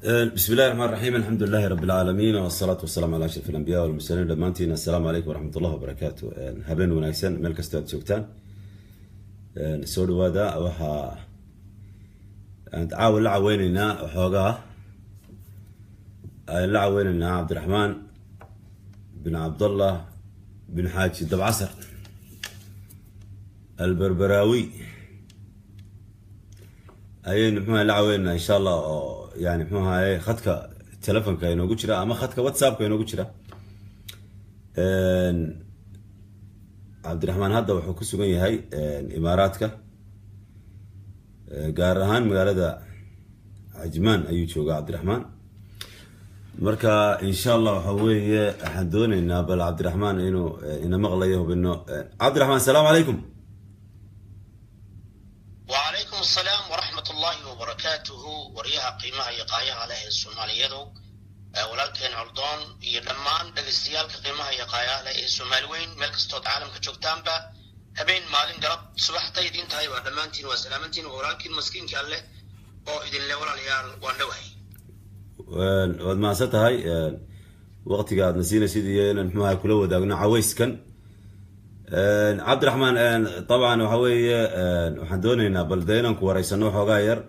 بسم الله الرحمن الرحيم، الحمد لله رب العالمين، والصلاة والسلام على أشرف الأنبياء والمرسلين. Dhammaantiin assalaamu calaykum waraxmat ullahi wabarakaatu. Habeen wanaagsan meel kastoo aad joogtaan, soo dhawaada. Waxaa aan caawa la caweyneynaa, waxoogaa aan la caweyneynaa Cabdiraxmaan bin Cabdallah bin Xaaji Dabcasar Alberberaawi ayaynu muxuaha la caweyneynaa insha Allah, oo yani muxuu ahaye khadka telefonka inoogu jira ama khadka WhatsAppka inoogu jira. Cabdiraxmaan hadda wuxuu ku sugan yahay Imaaraadka, gaar ahaan magaalada Cajmaan ayuu joogaa Cabdiraxmaan. Marka insha Allah waxa weeye waxaan dooneynaa bal Cabdiraxmaan inuu ina maqlayo, hubino. Cabdiraxmaan, asalaamu calaykum. وعليكم السلام ورحمة الله وبركاته. Waryaha qiimaha iyo qaayaha leh ee Soomaaliyeedu, walaalkeen Coldoon iyo dhammaan dhagaystayaalka qiimaha iyo qaayaha leh ee Soomaali weyn, meel kastood caalamka joogtaanba, habeen, maalin, galab, subaxta idin tahay, waa dhammaantiin waa salaamantiin. Waa walaalkiin maskiinka Alleh oo idinle. Walaalayaal, waan dhowahay. Waad mahadsan tahay waqtiga aadna siinaysid iyo inaan muxuaha kula wadaagno cawayskan. Cabdiraxmaan, dabcan waxa weeye waxaan dooneynaa bal dee inaan ku wareysano waxoogaa yar.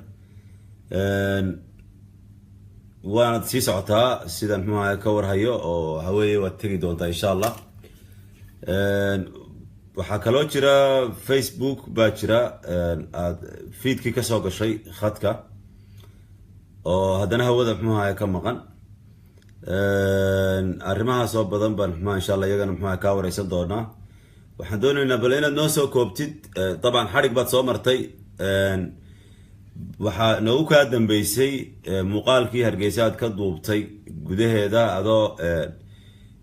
Waanad sii socotaa sidaan muxuaha ka warhayo, oo waxa weeye waad tegi doontaa insha Allah. Waxaa kaloo jira Facebook baa jira, aad feedkii kasoo gashay khadka oo haddana hawada muxuaha ka maqan. Arrimahaas oo badan baan muxuaha insha Allah iyagana muxuaha kaa wareysan doonaa. Waxaan dooneynaa bal inaad noo soo koobtid. Dabcan xadhig baad soo martay. Waxaa noogu kaa dambeysay muuqaalkii Hargeysa aad ka duubtay gudaheeda, adoo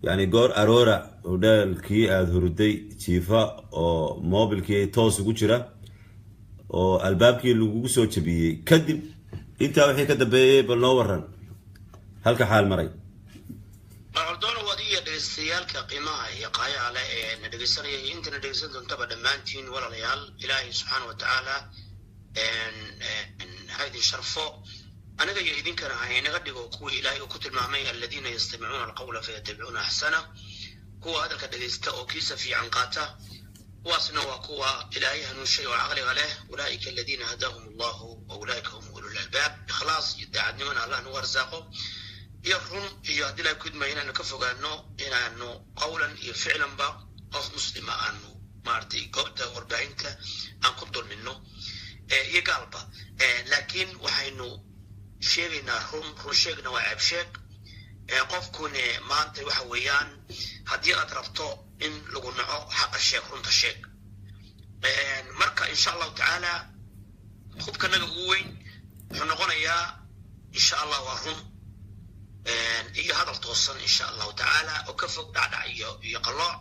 yani goor aroora hodheelkii aada hurday jiifa oo mobilkii toos ugu jira oo albaabkii lagugu soo jabiyey. Kadib intaa wixii ka dambeeyey bal noo waran halka xaal maray. Coldoon, adiga dhegeystayaalka qiimaha iyo qaayaha leh ee na dhegeysanaya iyo inta na dhegeysan doontaba, dhammaantiin walaalayaal, Ilaahay subxaana wa tacaala ha idin sharfo, aniga iyo idinkana ha inaga dhigo kuwii Ilaahay uu ku tilmaamay aladiina yastamicuuna alqawla fayatabicuuna axsana, kuwa hadalka dhegeysta oo kiisa fiican qaata. Kuwaasna waa kuwa Ilaahay hanuunshay oo caqliga leh. Ulaa'ika aladiina hadaahum Allahu wa ulaa'ika hum ulul albaab. Ikhlaas iyo daacadnimona Allah nagu arsaaqo iyo run, iyo haddii Ilahay kudmaya inaanu ka fogaano inaanu qawlan iyo ficlanba qof muslima aanu maaragtay goobta warbaahinta aan ku dulmino iyo gaalba. Laakiin waxaynu sheegaynaa run. Run sheegna waa ceeb sheeg. Qofkune maanta waxa weeyaan haddii aad rabto in lagu naco, xaqa sheeg, runta sheeg. Marka insha Allahu tacaala hubkanaga ugu weyn wuxuu noqonayaa insha Allah waa run iyo hadal toosan insha Allahu tacaala, oo ka fog dhacdhac iyo qallooc.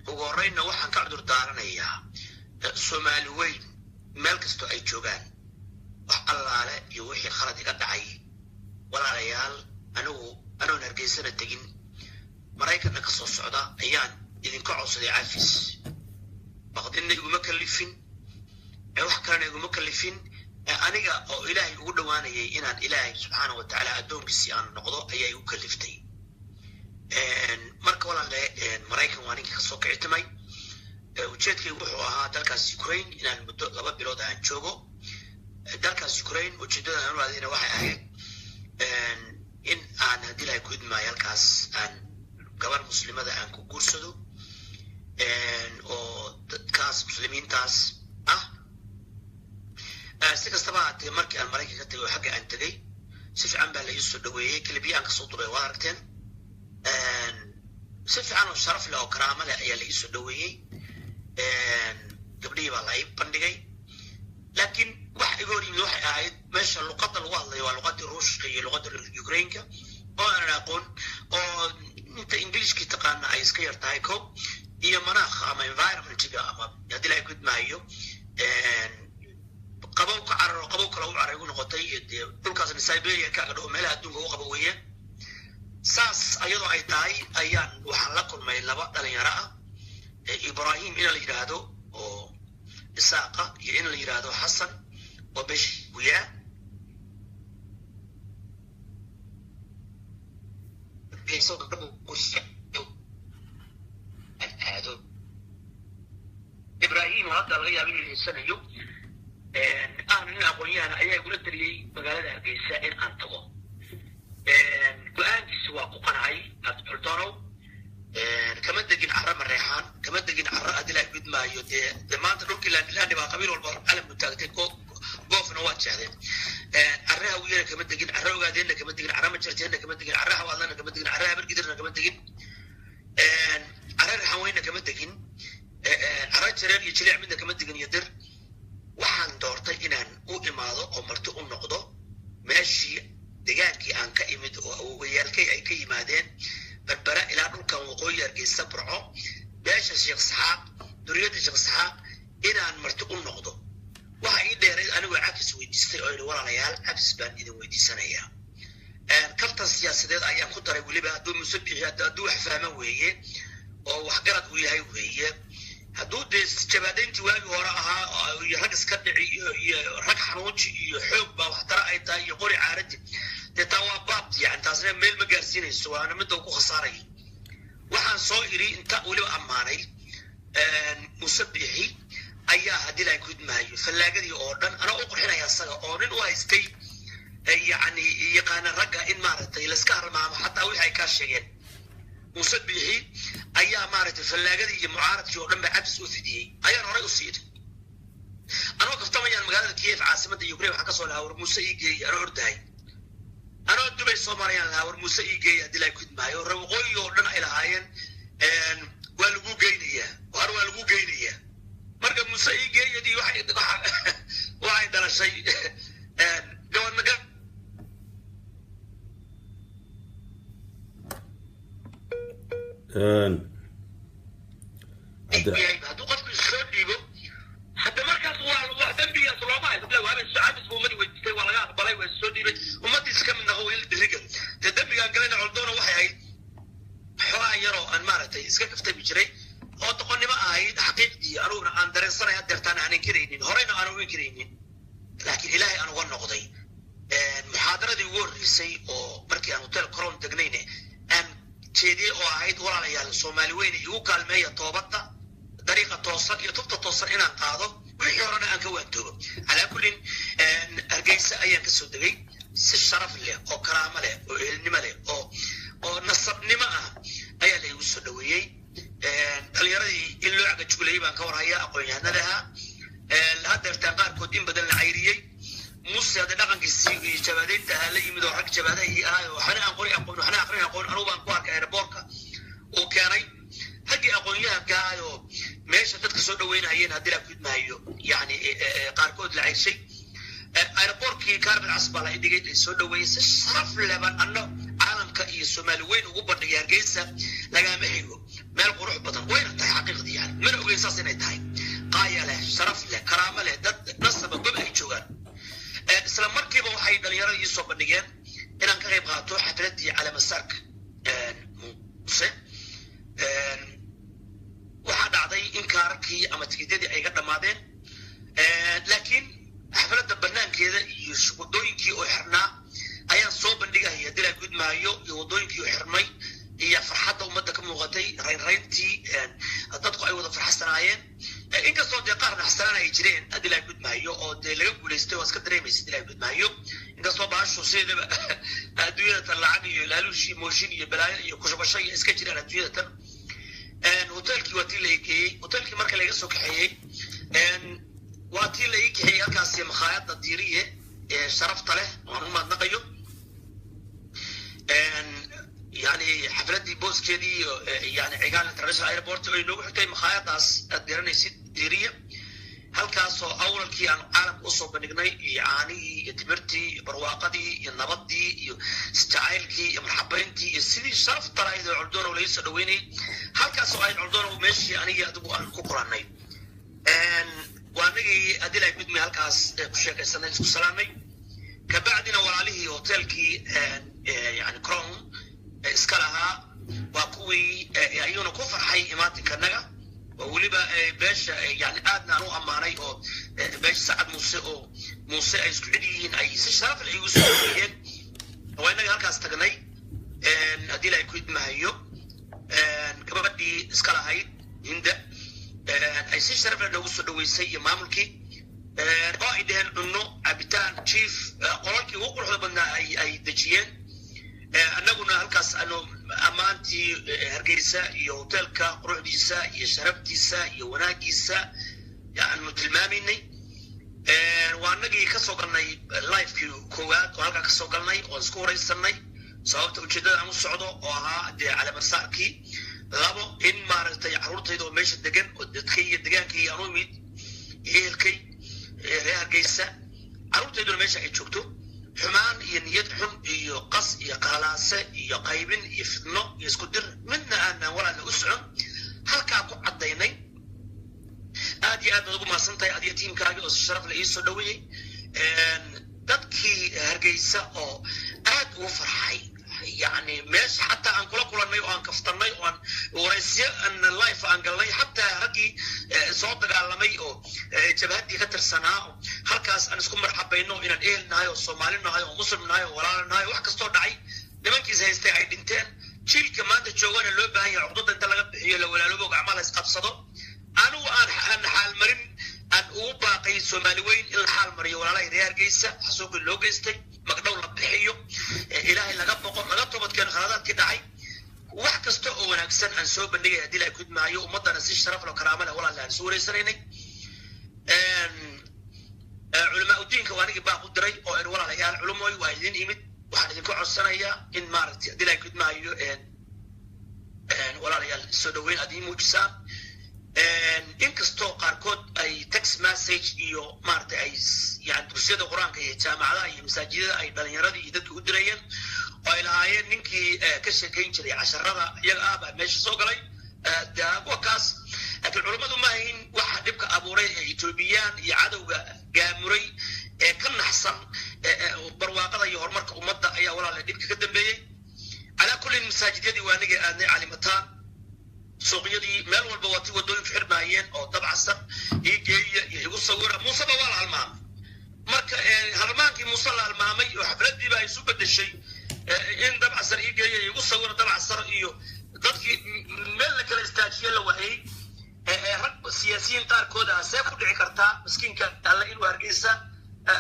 Ugu horreynna waxaan ka cudur daaranayaa Soomaali weyn meel kastoo ay joogaan wax allaale iyo wixii khalad iga dhacay. Walaalayaal, anigu anoon Hargeysana tegin, Maraykanna ka soo socda ayaan idinka codsaday cafis. Baqdinna iguma kalifin, wax kalena iguma kalifin. Aniga oo Ilaahay ugu dhowaanayay inaan Ilaahay subxaana wa tacaala addoonkiisii aan noqdo ayaa igu kaliftay. Marka walaale, Maraykan waa ninkii kasoo kicitimay. Ujeedkaygu wuxuu ahaa dalkaas Ukraine inaan muddo 2 bilood aan joogo dalkaas Ukraine. Ujeeddada aan u aadayna waxay ahayd in aan haddii Ilahay ku idmaayo halkaas aan gabar muslimada aan ku guursado oo dadkaas muslimiintaas ah. Si kastaba haatee, markii aan Maraykan ka tegay oo xagga aan tegay, si fiican baa la ii soo dhaweeyey. Kelibiya aan kasoo duray waa aragteen. Si fiican oo sharaf leh oo karaamo leh ayaa la ii soo dhaweeyey. Gabdhihii baa la ii bandhigay, laakiin wax iga hor yimid waxay ahayd meesha luqadda lagu hadlayo waa luqadii Ruushka iyo luqadda Ukrainka oo aanan aqoon, oo inta Ingiliishkii taqaana ay iska yar tahay ko, iyo manaakha ama environmentiga ama haddii Ilahay gudmaayo qabow ka cararo, qabow kale u carar igu noqotay. Dee dhulkaasna Siberia ka dhow, meelaha adduunka ugu qabo weeye. Saas ayadoo ay tahay ayaan waxaan la kulmay laba dhalinyaro ah, Ibrahim ina la yidhaahdo oo Isaaqa iyo in la yidhaahdo Xasan oo beesha guyaa. Hargeysa aado Ibraahim oo hadda laga yaabo inuu heysanayo, ahna nin aqoon-yahan ayaa igula taliyey magaalada Hargeysa in aan tago. Go-aankiisi waa ku qancay. Abduldonow, kama degin carro Mareexaan, kama degin carro adilaa gudmaayo. Dee maanta dhulkii Laandilandi baa qabiil walba calamku taagtay, goofna waa jeexdeen. Carre Hawiyana kama degin, carre Ogaadeenna kama degin, carre Majarteenna kama degin, carre Hawaadlana kama degin, carre Habargidirna kama degin, carre Raxanweyna kama degin, carre Jareer iyo Jilic midna kama degin iyo Dir. Waxaan doortay inaan u imaado oo marti u noqdo meeshii degaankii aan ka imid oo awowayaalkay ay ka yimaadeen, Berbera ilaa dhulkan waqooyi, Hargeysa, Burco, beesha Sheekh Saxaaq, duriyadda Sheekh Saxaaq, inaan marti u noqdo. Waxa ii dheerayd anigoo cafis weydiistay oo yidhi: "Walaalayaal, cafis baan idin weydiisanayaa." Kaftan siyaasadeed ayaan ku daray weliba. Hadduu Musabixi hadduu wax fahmo weeye oo waxgarad uu yahay weeye. Hadduu dee jabaadayntii waagii hore ahaa iyo rag iska dhici iyo rag xanuunji iyo xoog baa waxtara ay tahay iyo qori caaradi, dee taa waa baab, yani taasna meel ma gaarsiinayso, waana midda uu ku khasaaraya. Waxaan soo iri inta weliba ammaanay Musabixi ayaa haddii la gudmaayo fallaagadii oo dhan anaa u qurxinaya asaga oo nin u haystay, yacni yaqaana ragga in maaragtay layska halmaamo xataa wixii ay kaa sheegeen. Musabixi ayaa maaragtay fallaagadii iyo mucaaradkii oo dhan ba cabis u fidiyey ayaan horay u siiyay. Anoo kaftamayaan magaalada Kiev, caasimadda Ukraine, waxaan kasoo lahaa: "War Muuse ii geeyey." Anoo ordahay, anoo Dubay soo marayaan lahaa: "War Muuse ii geeyey." Haddii la gudmaayo reer waqooyi oo dhan ay lahaayeen: "Waa lagu geynayaa, war waa lagu geynayaa." Marka Muuse ii geeyadii waxay dhalashay gabannaga. Hadduu qofku soo dhiibo hadda markaas waa dembigaas looma haysto. Waaba cabis buu ummadii weydiistay, waa laga aqbalay, waa soo dhiibay, ummadiisa ka mid noqo in la dhirigal. Dee dembigaan galayna, Coldoona, waxay ahayd xoogaa yaroo aan maaragtay iska kaftami jiray oo doqonnimo ahayd xaqiiqdii, anuguna aan dareensanay hadeertaan aan inkaraynin, horeyna aan u inkaraynin, laakiin Ilaahay aan uga noqday. Muxaadaradii ugu horreysay oo markii aan Hotel Crown degnayne aan jeediyey oo ahayd: "Walaalayaal, Soomaali weyne, igu kaalmeeya toobadda, dariiqa toosan iyo tubta toosan inaan qaado, wixii horena aan ka waantoobo." Calaa kullin, Hargeysa ayaan kasoo degay si sharaf leh oo karaamo leh oo ehelnimo leh oo nasabnimo ah ayaa la igu soo dhaweeyey. Dhalinyaradii in loo cagajuglayay baan ka warhayaa, aqoon-yahanadaha hadeertaan qaarkood in badan la cayriyey. Muuse hadda dhaqankiisii iyo jabaadaynta ahaa la yimid oo rag jabaadahii ahaa, waxna aan qori aqoon, waxna aqrin aqoon. Anugu baan ku arkay airboortka uu keenay raggii aqoon-yahanka ah oo meesha dadka soo dhaweynayeen, haddii la gudmaayo yani qaarkood la cayrshay. Airboortkii kaarbad cas baa la dhigay, la soo dhaweeyey si sharaf leban. Anno caalamka iyo Soomaali weyn ugu bandhigay Hargeysa lagaama xigo, meel qurux badan wayna tahay xaqiiqdii, yani mana ogeyn saas inay tahay, qaaya leh, sharaf leh, karaamo leh, dad nasaba gob ay joogaan. Isla markiiba waxay dhalinyarada ii soo bandhigeen inaan ka qayb qaato xafladdii caleemasaarka Muuse. Waxaa dhacday in kaararkii ama tigidyadii ay ga dhammaadeen, laakiin xafladda banaankeeda iyo waddooyinkii oo xirnaa ayaan soo bandhigaya dilaa gudmaayo iyo waddooyinkii oo xirmay iyo farxadda ummadda ka muuqatay, raynrayntii dadku ay wada farxasanaayeen, inkastoo dee qaar naxsanaan ay jireen dilaa gudmaayo oo dee laga guulaystay, waa iska dareemaysa dilaa gudmaayo. Inkastoo baashu sideedaba adduunyada tan lacag iyo laaluush iyo mooshin iyo balaayo iyo kushubasho iyo iska jiraan adduunyada tan. Hotelkii waa tii la ii geeyey. Hotelkii marka laiga soo kaxeeyey waa tii la ii kaxeeyey halkaasi makhaayadda Diiriye ee sharafta leh waan u mahadnaqayo. Yani xafladdii booskeedii yani Cigaal International Airport ay noogu xigtay makhaayadaas aad garanaysid, Diiriye, halkaasoo awlalkii aan caalamka usoo bandhignay iyo caanihii iyo timirtii iyo barwaaqadii iyo nabadii iyo isjacaylkii iyo marxabayntii iyo sidii sharafta lahayd oo Coldonow laga soo dhaweynayay, halkaasoo ahayd, Coldonow, meeshii anigii adigu aan ku kulannay. Waa anagii haddii la gudmay halkaas ku sheekaysanay, isku salaamay. Kabacdina walaalihii hotelkii yani Crown iska lahaa waa kuwii ayuuna ku farxay imaatinkanaga, oo weliba beesha yani aadna aan u ammaanay oo beesha Sacad Muuse oo Muuse ay isku cid yihiin ay si sharaf leh igu soo dhaweeyeen. Waa innaga halkaas tagnay haddii la Ilaahay ku idmahayo gabadhii iska lahayd Hinda ay si sharaf leh noogu soo dhaweysay iyo maamulkii, oo ay dheheen cunno, cabitaan, jiif, qolalkii ugu quruxda badnaa ay dejiyeen. Annaguna halkaas aanu ammaantii Hargeysa iyo hoteelka quruxdiisa iyo sharaftiisa iyo wanaagiisa aanu tilmaamaynay. Waa annagii kasoo galnay livekii koowaad oo halkaa kasoo galnay oo isku waraysanay sababta ujeeddada aan u socdo oo ahaa dee caleemasaarkii, labo in maaragtay carruurtayda oo meesha degan oo dadkay iyo degaankay aan u imid iyo ehelkay reer Hargeysa, carruurtayduna meesha ay joogto, xumaan iyo niyad xun iyo qas iyo qalalaase iyo qaybin iyo fidno iyo isku dir midna aanan walaalna u socon, halkaa ku caddaynay. Aad iyo aad baad ugu mahadsan tahay adiyo tiimkaagi oo si sharaf la iisoo dhaweeyey. Dadkii Hargeysa oo aad ugu farxay, yani meesha xataa aan kula kulannay oo aan kaftanay oo aan waraysyo aan live aan galnay, xataa raggii soo dagaalamay oo jabhaddii ka tirsanaa, oo halkaas aan isku marxabayno inaan ehel nahay oo Soomaali nahay oo Muslim nahay oo walaala nahay, wax kastoo dhacay nimankiis haystay ay dhinteen, jiilka maanta joogana loo baahan yahay cuqdada inta laga bixiyo la walaaloobo, gacmaha la isqabsado. Anigu aan xaalmarin aan ugu baaqay Soomaali weyn in la xaal mariyo walaalaha reer Hargeysa xasuuqii loo geystay, magdhow la bixiyo, Ilaahay laga boqo, laga toobadkeeno khaladaadkii dhacay. Wax kasta oo wanaagsan aan soo bandhigay haddii la kudmaayo, ummaddana si sharaf leh oo karaamo leh walaal aan soo wareysanaynay. Culamaa udiinka waa anigii baaq u diray oo in walaalayaal culumoy waa idin imid, waxaan idinka codsanayaa in maaragtay haddii la kudmaayo walaalayaal soo dhaweyn aad ii muujisaan. Inkastoo qaarkood ay text message iyo maaragtay ay yani dugsiyada Qur-aanka iyo jaamacadaha iyo masaajidada ay dhalinyaradii iyo dadkii u dirayeen oo ay lahaayeen ninkii ka sheekayn jiray casharada iyaga ah baa meesha soo galay kuwa kaas, laakiin culummadu ma ahayn waxa dhibka abuuray ee Etoobiyaan iyo cadowga gaamuray ee ka naxsan barwaaqada iyo horumarka ummadda ayaa walaala dhibka ka dambeeyey. Calaa kullin, masaajidyadii waa anigii aadnay, calimataan, suuqyadii, meel walba waa ti waddooyinku xirmaayeen oo dabcasan ii geeya iyo igu sawira. Muuseba waa la halmaamay. Marka halmaankii Muuse la halmaamay oo xafladiiba ay isu bedeshay in dabcasar ii geeya, igu sawira dabcasar, iyo dadkii meel la kala istaajiye la waayey, rag siyaasiyiin qaarkood ah, see ku dhici kartaa miskiinka alle inuu Hargeysa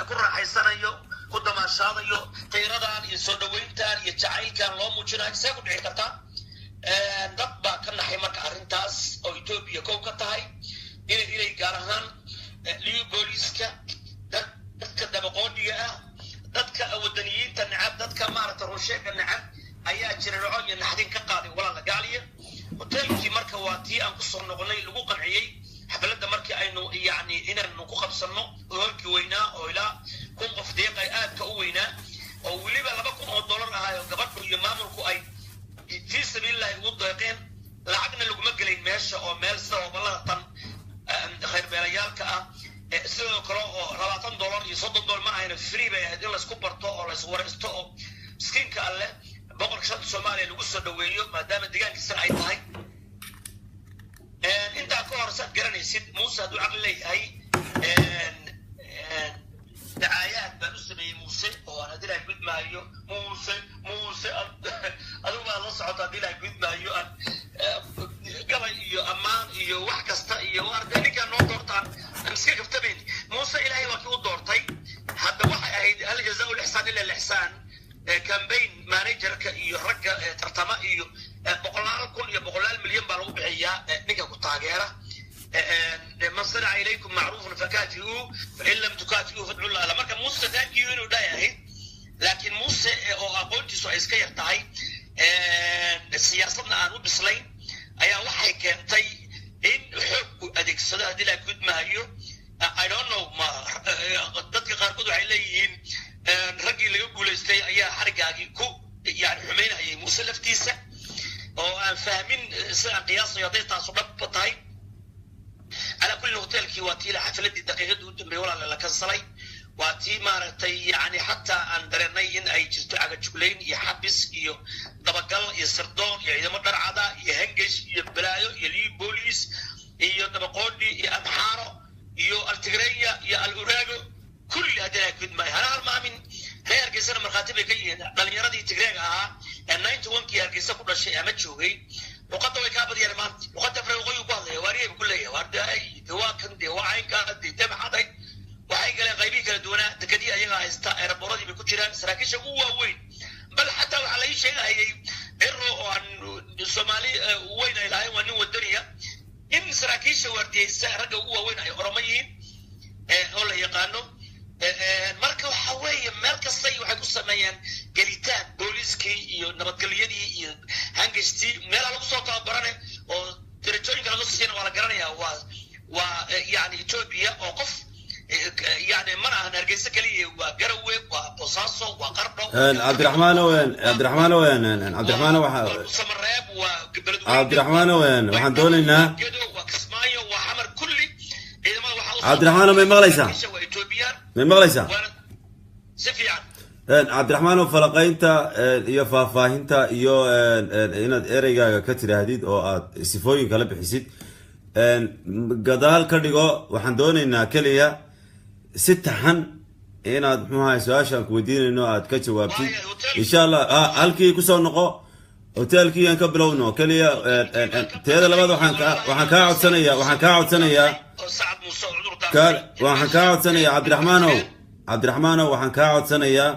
ku raaxaysanayo, ku damaashaadayo, tayradan iyo soo dhaweyntan iyo jacaylkan loo muujinayo, see ku dhici kartaa? Dad baa ka naxay marka arrintaas oo Etoobiya kow ka tahay, inay gaar ahaan liyu booliiska, dadka dabaqoodhiga ah, dadka wadaniyiinta necab, dadka maaragta runsheega necab ayaa jiriraco iyo naxdin ka qaaday walaala gaaliya. Hoteelkii marka waa tii aan kusoo noqonay, lagu qanciyey xafladda markii aynu yani inaanu ku qabsanno hoolkii weynaa oo ilaa 1000 qof deeqay, aadka u weynaa, oo weliba $2000 ahaayoo gabadhu iyo maamulku ay fii sabiilillahi ugu deeqeen. Lacagna laguma gelayn meesha oo meel sida hobalada tan khayrbeelayaalka ah sidoo kale oo $20 iyo $30 ma ahayna, free bay ahayd in laysku barto oo layswaraysto oo miskiinka alleh boqorka shanta Soomaaliya lagu soo dhaweeyo maadaama deegaankiisana ay tahay. Intaa ka hor saad garanaysid, Muuse hadduu caqli leeyahay, dacaayaad baan u sameeyey Muuse oo aan haddii ilahay gudmaayo Muuse, Muuse adigu baad la socota, haddii ilahay gudmaayo aan gabay iyo ammaan iyo wax kasta iyo arday ninkaan noo doortaan aan iska kaftamayn. Muuse Ilaahay waa kii u doortay. Hadda waxay ahayd hal jazaa lixsaan ila lixsaan. Campaign managerka iyo ragga tartama iyo boqolaal kun iyo boqolaal milyan baa lagu bixiyaa ninka ku taageera. Man sanaca ilaykum macruufan fakaafi'uu, fain lam tukaafi'uu fadcu llah. Marka Muuse thank you inuu dhahay ahayd, laakiin Muuse oo aqoontiisu ay iska yar tahay, siyaasadna aan u bislayn, ayaa waxay keentay in xoog uu adeegsado haddii la gudmahayo. I don't know, ma dadka qaarkood waxay leeyihiin raggii laga guulaystay ayaa xarigaagii ku yani xumaynayay Muuse laftiisa oo aan fahmin sida aan qiyaasayo hadday taasu dhabba tahay. Calaa kullin, hotelkii waa tii xafladii daqiiqadii u dambeeyey walaala la kansalay, waa tii maaragtay yani xataa aan dareennay in ay jirto cagajuglayn iyo xabis iyo dabagal iyo sirdoon iyo ciidamo dharcada iyo hangesh iyo balaayo iyo liyu booliis iyo dabaqoodhi iyo Amxaaro iyo Altigreya iyo Al Uraago kulli haddii ay gudmaayo. Hana halmaamin, reer Hargeysana markhaati bay ka yihiin dhalinyaradii Tigreega ahaa ee 91-kii Hargeysa ku dhashay ama joogay, luqadda way kaa badiyaan maanta. Luqadda afre waqooyi ku hadlaya, waariyay ku leeyahay, waar de waa kan, de waa caynkaa, de de maxaday. Waxay galeen qaybihii kala duwanaa, dekadii ayagaa haysta, airportadii bay ku jiraan, saraakiisha ugu waaweyn. Bal xataa waxaa la ii sheegahayay Ciro oo aan Soomaali weyn ay lahayn waa nin wadaniya, in saraakiisha waardiyeysa ragga ugu waaweyn ay Oromo yihiin oo la yaqaano. Marka waxa weeye meel kastay waxay ku sameeyeen gelitaan, booliiskii iyo nabadgelyadii iyo hangistii meelaha lagu soo tababarane oo darajooyinka laga siiyana waa la garanayaa. Waa yani Ethiopia oo qof yani mana ahan Hargeysa keliya, waa Garowe, waa Boosaaso, waa Qardho. Cabdiraxmaanow, Cabdiraxmaanow, Cabdiraxmaanow, waxa Samareeb, waa Beledweyne, Cabdiraxmaanow, waxaan doonaynaa Gedo, waa Kismaayo, waa Xamar, kulli ciidamada waxaa u Cabdiraxmaanow, may maqlaysaa? Waa Ethiopian. May maqlaysaa? Waana si fiican. Cabdiraxmaanow, falaqaynta iyo faahfaahinta iyo inaad ereygaaga ka tidhaahdid oo aad sifooyin kala bixisid gadaal ka dhigo. Waxaan doonaynaa keliya si taxan inaad, muxuu ahay, su-aashaan ku weydiinayno aad ka jawaabtid, insha Allah. Halkii kusoo noqo, hotelkii aan ka bilowno keliya. Teeda labaad, waxaan kaa codsanayaa oo Sacad Muuse oo cudur ka waxaan kaa codsanayaa, Cabdiraxmaanow, Cabdiraxmaanow, waxaan kaa codsanayaa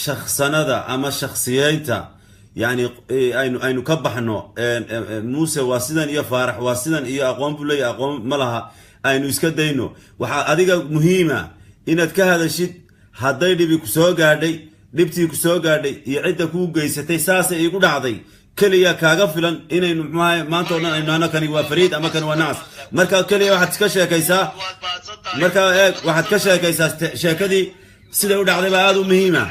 shakhsanada ama shakhsiyeynta, yani aynu ka baxno. Muuse waa sidan iyo Faarax waa sidan iyo aqoon buu leeyahay, aqoon ma laha, aynu iska dayno. Waxaa adiga muhiima inaad ka hadashid hadday dhibi ku soo gaadhay, dhibtii ku soo gaadhay iyo cidda kuu geysatay. Saasay igu dhacday keliya kaaga filan inaynu, muxuahay, maanta o dhan aynu nahno kani waa fariid ama kani waa nacas. Marka keliya waxaad ka sheekaysaa, Waad mahadsan tahay. marka eeg, waxaad ka sheekaysaa sheekadii siday u dhacday baa aada u muhiima.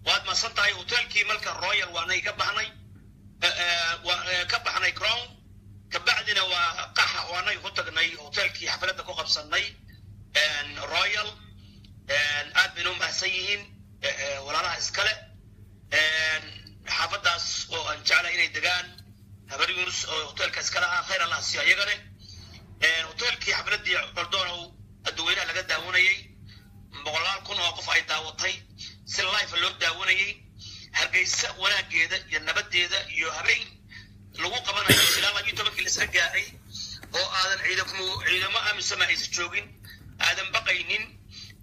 Waad mahadsan tahay. Hotelkii marka Royal waanay ka baxnay, ka baxnay Crown, kabacdina waa qaxa waanay ku tagnay hotelkii xafladda ku qabsanay Royal. Aad bayna u mahadsan yihiin walaalaha iskale xaafaddaas oo aan jeclahay inay degaan, Habar Yunus oo hotelka iskale ah, khayr Allah siiyo iyagane. Hotelkii xafladdii, Cordoonow, dadweynaha laga daawanayay, boqolaal kun oo qof ay daawatay, si live loo daawanayay, Hargeysa wanaageeda iyo nabadeeda iyo habeen lagu qabanayo ilaa 12-kii laisla gaaray oo aadan ciidamo, ciidamo amisama aysan joogin, aadan baqaynin,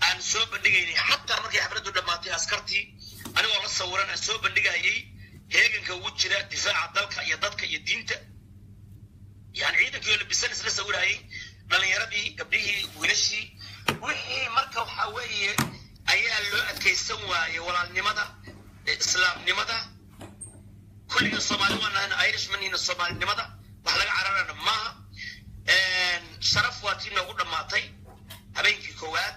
aan soo bandhigaynin. Xataa markay xafladdu dhammaatay, askartii anigoo la sawiran aan soo bandhigayay heeganka ugu jira difaaca dalka iyo dadka iyo diinta, yani ciidankii oo labisan isla sawirayay, dhalinyaradii, gabdhihii, wiilashii, wixii. Marka waxaa weeye ayaa loo adkaysan waayey walaalnimada, islaamnimada. Kulliga Soomaali waa nahana, Irishmanina Soomaalinimada wax laga cararana maaha. Sharaf waa tii noogu dhammaatay habeenkii koowaad.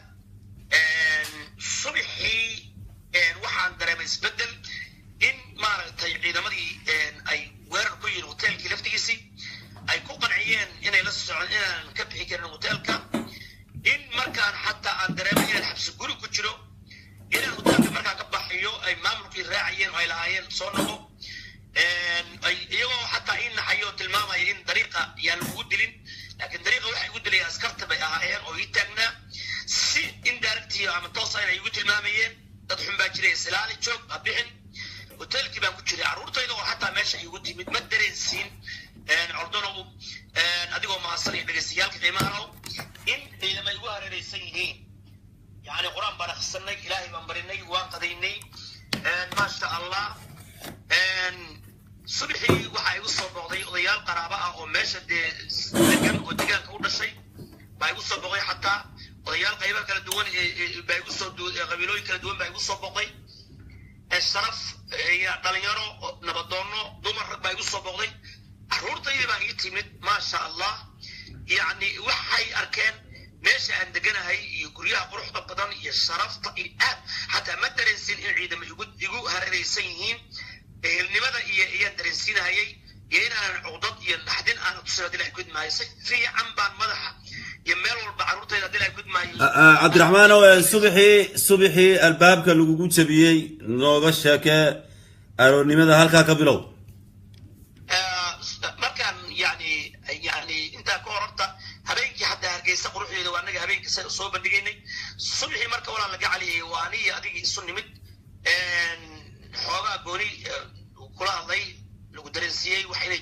Subaxii waxaan dareemay isbeddel, in maaragtay ciidamadii ay weerar ku yihiin hotelkii laftigiisii, ay ku qanciyeen inay la socon, inaan ka bixi karin hotelka, in markaan xataa aan dareemay inaan xabsi guri ku jiro, inaan hotelka markaan ka baxayo ay maamulkii raacayeen oo ay lahaayeen soo noqo, ay iyagoo xataa ii naxayo oo tilmaamaya in dariiqa yaan lagugu dilin. Laakiin dariiqa waxa igu dilaya askarta bay ahaayeen oo ii taagnaa, si indirectly ama toos ah inay igu tilmaamayeen dad xun baa jiray, isilaali, joog, ha bixin. Hotelkii baan ku jiray, carruurtayda oo xataa meesha igu timid ma dareensiin, Cordonow, adigoo mahadsan iyo dhegeystayaalka qiimaha low, in ciidamo igu hareeraysan yihiin. Yani Qur-aan baan akhrisanay, Ilaahay baan barinay, waan qadaynay, maasha Allah. Subaxii waxaa igu soo booqday odayaal qaraabo ah oo meesha dee degan oo deegaanka u dhashay baa igu soo booqday. Xataa odayaal qaybo kala duwan baa igu soo, qabiilooyin kala duwan baa igu soo booqday, sharaf iyo dhalinyaro, nabadoono, dumar, rag baa igu soo booqday. Carruurtaydii baa ii timid, maasha Allah. Yacni waxay arkeen meesha aan deganahay iyo guryaha quruxda badan iyo sharafta iyo aad xataa ma dareensin in ciidamo igu hareeraysan yihiin. Ehelnimada iyo iyaan dareensiinahayay iyo in aanan cuqdad iyo naxdin aanan tusin. Hadii la gudmaayo si fiican baan madaxa iyo meel walba carruurtayda hadii la gudmaayo. Cabdiraxmaanow, subaxii albaabka lagugu jabiyey nooga sheekee, aroornimada halkaa ka bilow. Markaan yani intaa ka hor, horta habeenkii xataa Hargeysa quruxdeeda waa anaga habeenkii soo bandhigaynay. Subaxii marka walaa laga caliyay waa aniyo adigii isu nimid.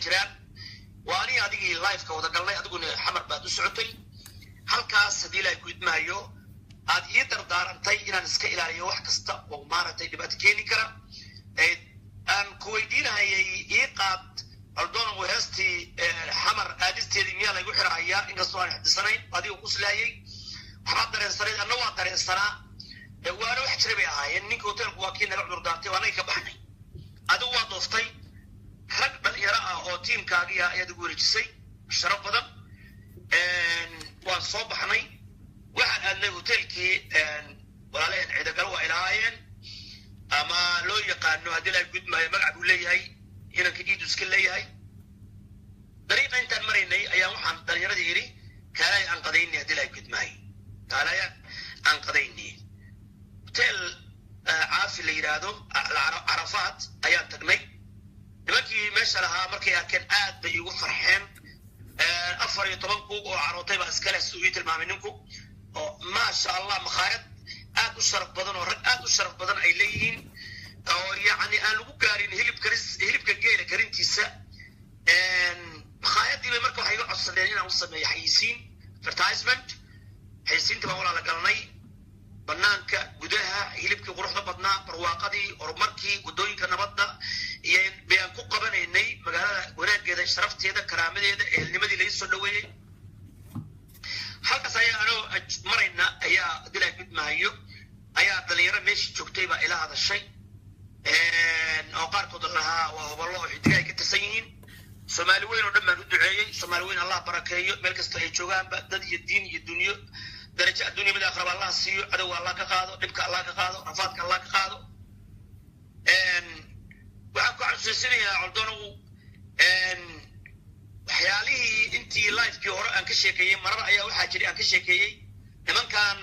jiraan. Waa aniga adigii liveka wada galnay, adiguna Xamar baad u socotay. Halkaas haddii Ilaahay ku idmaayo aad ii dardaarantay inaan iska ilaaliyo wax kasta oo maaragtay dhibaato keeni kara. Aan ku weydiinahayay ii qaad Coldonow heestii Xamar aadisteedii miyaa laygu xirahayaa, inkastoo aan ixtisanayn. Adiga quslaayay, waxbaad dareensanayd, anna waa dareensanaa, waana wax jira bay ahaayeen. Ninka hoteelku waa kii naga cudur daartay, waa anaga ka baxnay. Adigu waa dooftay, rag dhalinyaro ah oo tiimkaagii ah ayaad igu wareejisay, sharaf badan. Waan soo baxnay, waxaan aadnay hoteelkii walaalaheen Ciidagalo waa ilahaayeen, ama loo yaqaano haddii la gudmaayo magac buu leeyahay, inanka iidu iska leeyahay. Dariiqa intaan maraynay ayaan waxaan dhalinyaradii yidhi, kaalaya aan qadayni, haddii la gudmaayo kaalaya aan qadayni. Hotel Caafi la yidhaahdo, Carafaat, ayaan tagnay. Nimankii meesha lahaa markay arkeen aad bay igu farxeen. 14 kuug oo carootay baa iska leh, siduu ii tilmaamay ninku, oo maasha Allah makhaayad aad u sharaf badan oo rag aad u sharaf badan ay leeyihiin, oo yacni aan lagu gaarin hilib karis, hilibka geela karintiisa. Makhaayadii bay marka waxay iga codsadeen inaan u sameeyo xayisiin, advertisement. Xayisiinta baan walaala galnay, banaanka, gudaha, hilibkii quruxda badnaa, barwaaqadii, horumarkii, waddooyinka nabadda iyo bayaan ku qabanaynay, magaalada wanaaggeeda, sharafteeda, karaamadeeda, ehelnimadii laga soo dhaweeyey. Halkaas ayaa anoo marayna ayaa dilaa gudmahayo ayaa dhalinyaro meeshii joogtay baa ila hadashay, oo qaarkood lahaa waa hoballo oo xidiga ay ka tirsan yihiin. Soomaali weyn oo dhan baan u duceeyey. Soomaali weyn Allah barakeeyo meel kasta ay joogaanba, dad iyo diin iyo dunyo, darajo adduunya mid aakhiraba Allah siiyo, cadowga Allah ka qaado, dhibka Allah ka qaado, rafaadka Allah ka qaado. Waxaan ku xasuusinayaa Coldonow waxyaalihii intii livekii hore aan ka sheekeeyey. Marar ayaa waxaa jiray aan ka sheekeeyey nimankan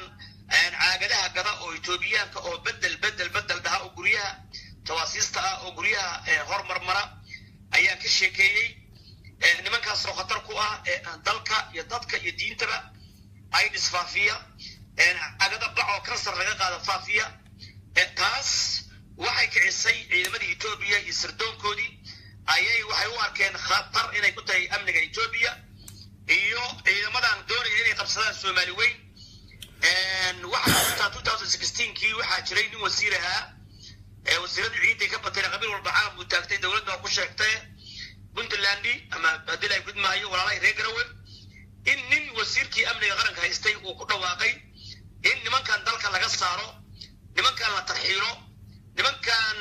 caagadaha gada oo Etoobiyaanka oo bedel bedel bedel dhaha, oo guryaha tawaasiista ah, oo guryaha hormarmara ayaan ka sheekeeyey. Nimankaasoo khatar ku ah dalka iyo dadka iyo diintaba, AIDS faafiya, caagada bac oo kansar laga qaado faafiya. Taas waxay kicisay ciidamadii Etoobiya iyo sirdoonkoodii ayay waxay u arkeen khatar inay ku tahay amniga Etoobiya iyo ciidamadan doonaya inay qabsadaan Soomaali weyn. Waxaa jirtaa 2016kii waxaa jiray nin wasiir ahaa, wasiiradii ciiday ka batay, qabiil walba caalam buu taagtay, dowladda waa ku sheegtay Puntlandi ama haddii la gudmaayo walaalahay reer Garowe, in nin wasiirkii amniga qaranka haystay uu ku dhawaaqay in nimankan dalka laga saaro, nimankan la tarxiilo, nimankan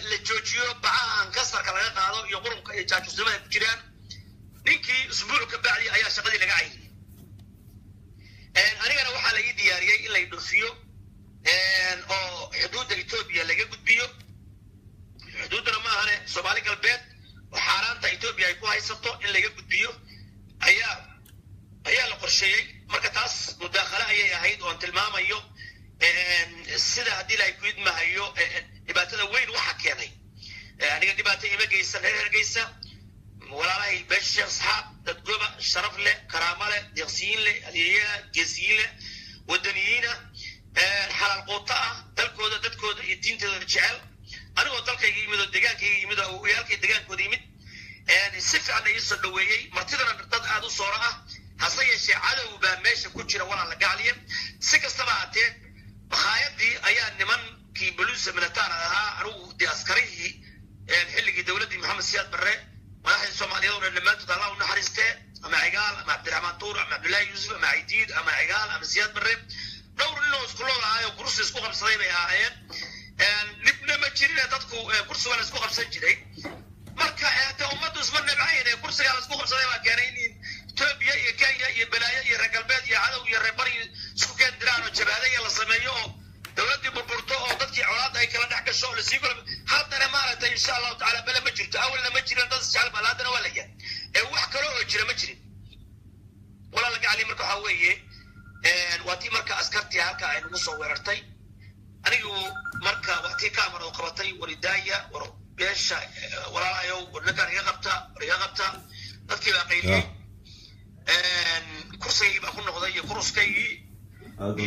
la joojiyo, bacahan kansarka laga qaado iyo qurunka iyo jaajusnimada ku jiraan. Ninkii usbuuc ka bacdi ayaa shaqadii laga cayriyey. Anigana waxaa la ii diyaariyey in lay dhoofiyo oo xuduudda Etoobiya laga gudbiyo. Xuduuddana ma ahane, Soomaali Galbeed oo xaaraanta Etoobiya ay ku haysato in laga gudbiyo ayaa la qorsheeyey. Marka taas mudaakhale ayay ahayd oon tilmaamayo sida haddii la ku idmahayo dhibaatada weyn waxa keenay. Aniga dhibaato ima geysan reer Hargeysa, walaalahay beesha Sheekh Isxaaq, dad goba sharaf leh, karaamo leh, deeqsiyiin leh, adeeyaha geesiyiin leh, wadaniyiina, xalaal quuto ah, dalkooda, dadkooda iyo diintooda jecel. Anigoo dalkayga yimid oo degaankayga yimid oo uyaalkay degaankooda yimid, si fiican la ii soo dhaweeyey, martidana dad aada u sooro ah. Hase yeeshee cadow baa meesha ku jira, walaala gacliya. Si kastaba haatee makhaayadii ayaa nimankii boluisa militaar ahaa, anigu dee askarihii xilligii dowladdii Maxamed Siyaad Barre, madaxdii Soomaaliyeed oo dhan dhammaantood Allah u naxariistee, ama Cigaal ama Cabdiraxmaan Tuur ama Cabdullaahi Yuusuf ama Caydiid ama Cigaal ama Siyaad Barre, dhowr nin oo isku lood ahaayoo kursi isku qabsaday bay ahaayeen. Dhibna ma jirine, dadku kursi waa la isku qabsan jiray. Marka hade ummaddu isma nabcayn, ee kursigaa la isku qabsaday baa keenay in Etoobiya iyo Kenya iyo balaayo iyo reer galbeed iyo cadow iyo reer bari isku keen diraan oo jabaadaya la sameeyo oo dowladdii burburto oo dadkii colaadda ay kala dhex gasho oo lasii kala. Haddana maaragtay insha Allahu tacala bale ma jirto, awalna ma jirin dad isjecel bal, haddana waa la yahay ee wax kale oo jira ma jirin, walaala gacali. Marka waxaa weeye waa tii marka askartii halka ay nagu soo weerartay. Anigu marka waa tii kaamar oo qabatay, waridaaya, war beesha walaalahayow, war ninkaan iga qabta, war iga qabta. Dadkii baa qayliyey, kursigaygii baa ku noqday iyo kuruskaygii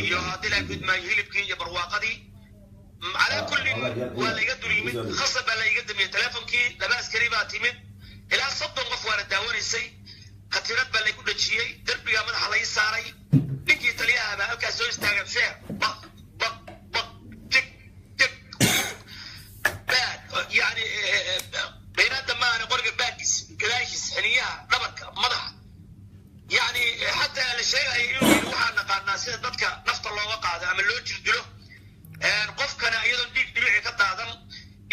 iyo haddii la gudmaayo hilibkii iyo barwaaqadii. Calaa kullin waa la iga dur yimid, khasab baa la iga damiyey telefonkii. Laba askari baa timid, Ilaa 30 qof waana daawanaysay. Katiinad baa laygu dhajiyey, derbigaa madaxa lay saaray. Ninkii taliyaha baa halkaas soo istaagay, feer baq baq baq, jig jig, baad yani baynaada maahane, qoriga baadkiis, gadaashiis, xiniyaha, dhabarka, madaxa. Yani xataa la sheegayo inuu yidhi waxaan naqaanaa sida dadka nafta looga qaado ama loo jirdilo, qofkana iyadoon dhiig dhibici ka daadan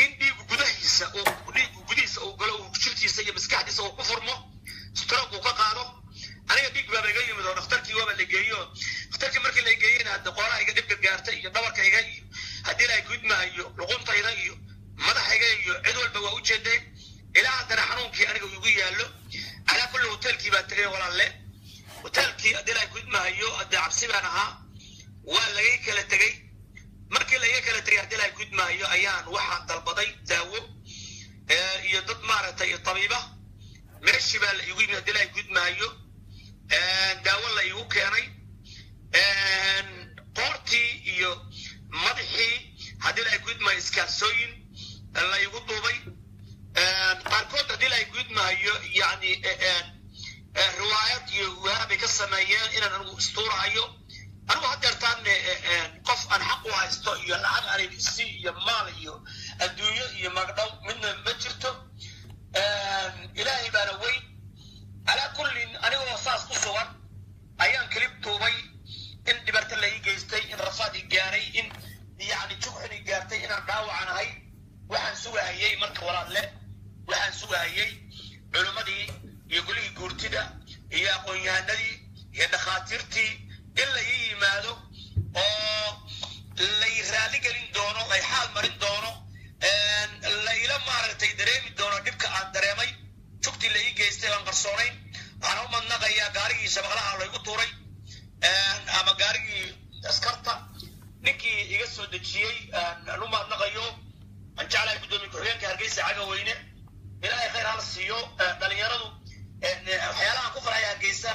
in dhiigu gudahiisa uu dhiigu gudihiisa uu galo, uu jirkiisa iyo maskaxdiisa uu ku furmo, stroke uu ka qaado. Aniga dhiig baaba iga yimid oo dhakhtarkii waaba la geeyo. Dhakhtarkii markii la geeyena, hadda qoorahayga dhibka gaartay iyo dhabarkayga iyo haddii la gudmaayo luquntayda iyo madaxayga iyo cid walba waa u jeedeen. Ilaa haddana xanuunkii aniga igu yaallo. Calaa kulli, hoteelkii baa tegay walaalle. Hoteelkii haddii la gudmaayo, hadda cabsi baan ahaa, waa lagay kala tegey. Markii laga kala tegay, haddii la gudmaayo, ayaan waxaan dalbaday daawo iyo dad maaragtay tabiiba. Meeshii baa la igu yimid, haddii la gudmaayo, daawo la igu keenay. Qoortii iyo madaxii, haddii la gudmaayo, iskaarsooyin la igu duubay. Qaarkood, haddii la gudmaayo, yani riwaayad iyo waabay ka sameeyeen inaan anigu istuurahayo. Anigu haddeertaan qof aan xaq u haysto iyo lacag aan isi iyo maal iyo adduunyo iyo magdhow midna ma jirto. Ilaahay baana weyn. Calaa kullin, anigoo saas ku sugan ayaan clip tuubay in dhibaato la ii geystay, in rafaad i gaaray, in yacni jugxun i gaartay, inaan dhaawacan ahay. Waxaan sugahayey marka walaalle, waxaan sugahayey culimmadii iyo golihii guurtida iyo aqoon-yahanadii iyo dhakhaatiirtii in la ii yimaado oo lay raali gelin doono, lay xaal marin doono, layla maaragtay dareemi doono dhibka aan dareemay, jugtii la ii geystay aan qarsoonayn. Waxaan u madnaqayaa gaarigii shabaqlaha laygu tuuray ama gaarigii askarta ninkii iga soo dejiyey aan u mahadnaqayo. Aan jeclahay guddoomiye ku-xigeenka Hargeysa Cagaweyne, Ilaahay khayr hala siiyo. Dhalinyaradu, waxyaalahan ku farxaya Hargeysa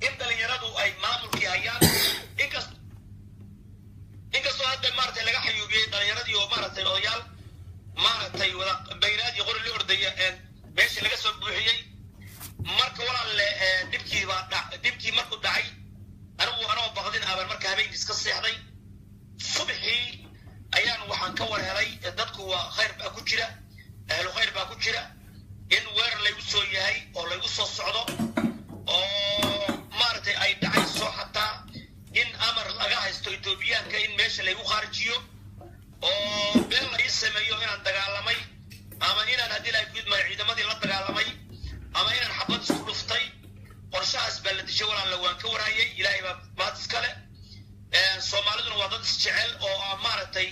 in dhalinyaradu ay maamulkii hayaan, inkastoo hadda maaragtay laga xayuubiyey dhalinyaradii oo maaragtay odayaal maaragtay wada baynaad iyo qori la ordaya meeshii laga soo buuxiyey. Marka walaalle, dhibkii baa dhibkii markuu dhacay, anigu anoo baqdin abaan marka habeenkii iska seexday. Subaxii ayaan waxaan ka war helay, dadku waa khayr baa ku jira, ahlu khayr baa ku jira, in weerar laygu soo yahay oo laygu soo socdo oo maaragtay ay dhacayso xataa in amar laga haysto Etoobiyaanka in meesha laygu khaarijiyo oo been la ii sameeyo inaan dagaalamay ama inaan haddii la gudmayo ciidamadii la dagaalamay ama inaan xabad isku dhuftay. Qorshahaas baa la dishay walaalle, waan ka warhayay. Ilaahay baa mahad iskale. Soomaaliduna waa dad isjecel oo aan maaragtay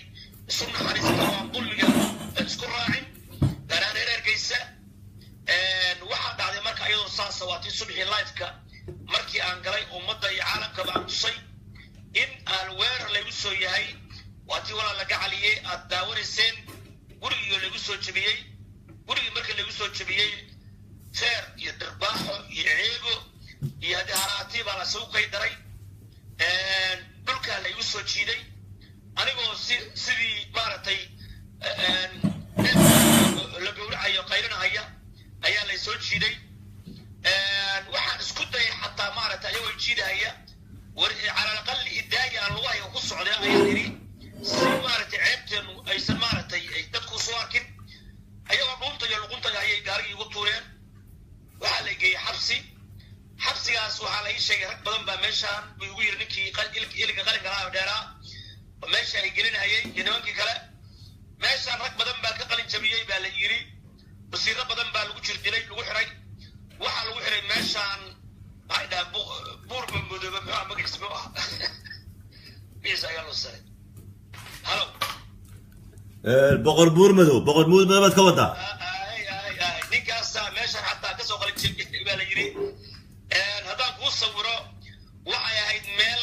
isu naxariista oo aan dulmiga isku raacin, gaar ahaan reer Hargeysa. Waxaa dhacday marka iyadoo saasa, waa tii subxii live-ka markii aan galay ummadda iyo caalamkaba aan tusay in aan weerar laygu soo yahay. Waa tii walaal laga caliyey aad daawanayseen, gurigii laygu soo jebiyey. Gurigii markii laygu soo jebiyey, feer iyo dirbaaxo iyo ceego iyo haddii haraati baa lasugu qaydaray, dhulkaa laygu soo jiiday anigoo si sidii maaragtay la gowracayo qaylinahaya ayaa lay soo jiiday. Waxaan isku dayay xataa maaragtay ayagoo jiidahaya, war cala alaqali idaaya aan lugahay ku socday ayaan idhi, si maaragtay ceebteenu aysan maaragtay dadku soo arkin. Ayagoo dhuunta iyo luqunta ayay gaarigii igu tuureen. Waxaa la geeyey xabsi. Xabsigaas waxaa la ii sheegay rag badan baa meeshaan buu igu yiri ninkii iliga qalinka lahaa oo dheeraa oo meesha ay gelinayay iyo nimankii kale. Meeshaan rag badan baa ka qalin jabiyey baa la yiri, wasiiro badan baa lagu jir dilay, lagu xiray. Waxaa lagu xiray meeshaan, maxay dhahaan, buur madoobe, muxuu ah magaciisa, muxuu ah magaciisa ayaa loo saray. Halo? Boqor Buur Madow, Boqor Buur Madow baad ka wadaa? Ay ay ay, ninkaasa meeshaan xataa kasoo qalin jabiyey baa la yiri. Haddaan kuu sawiro, waxay ahayd meel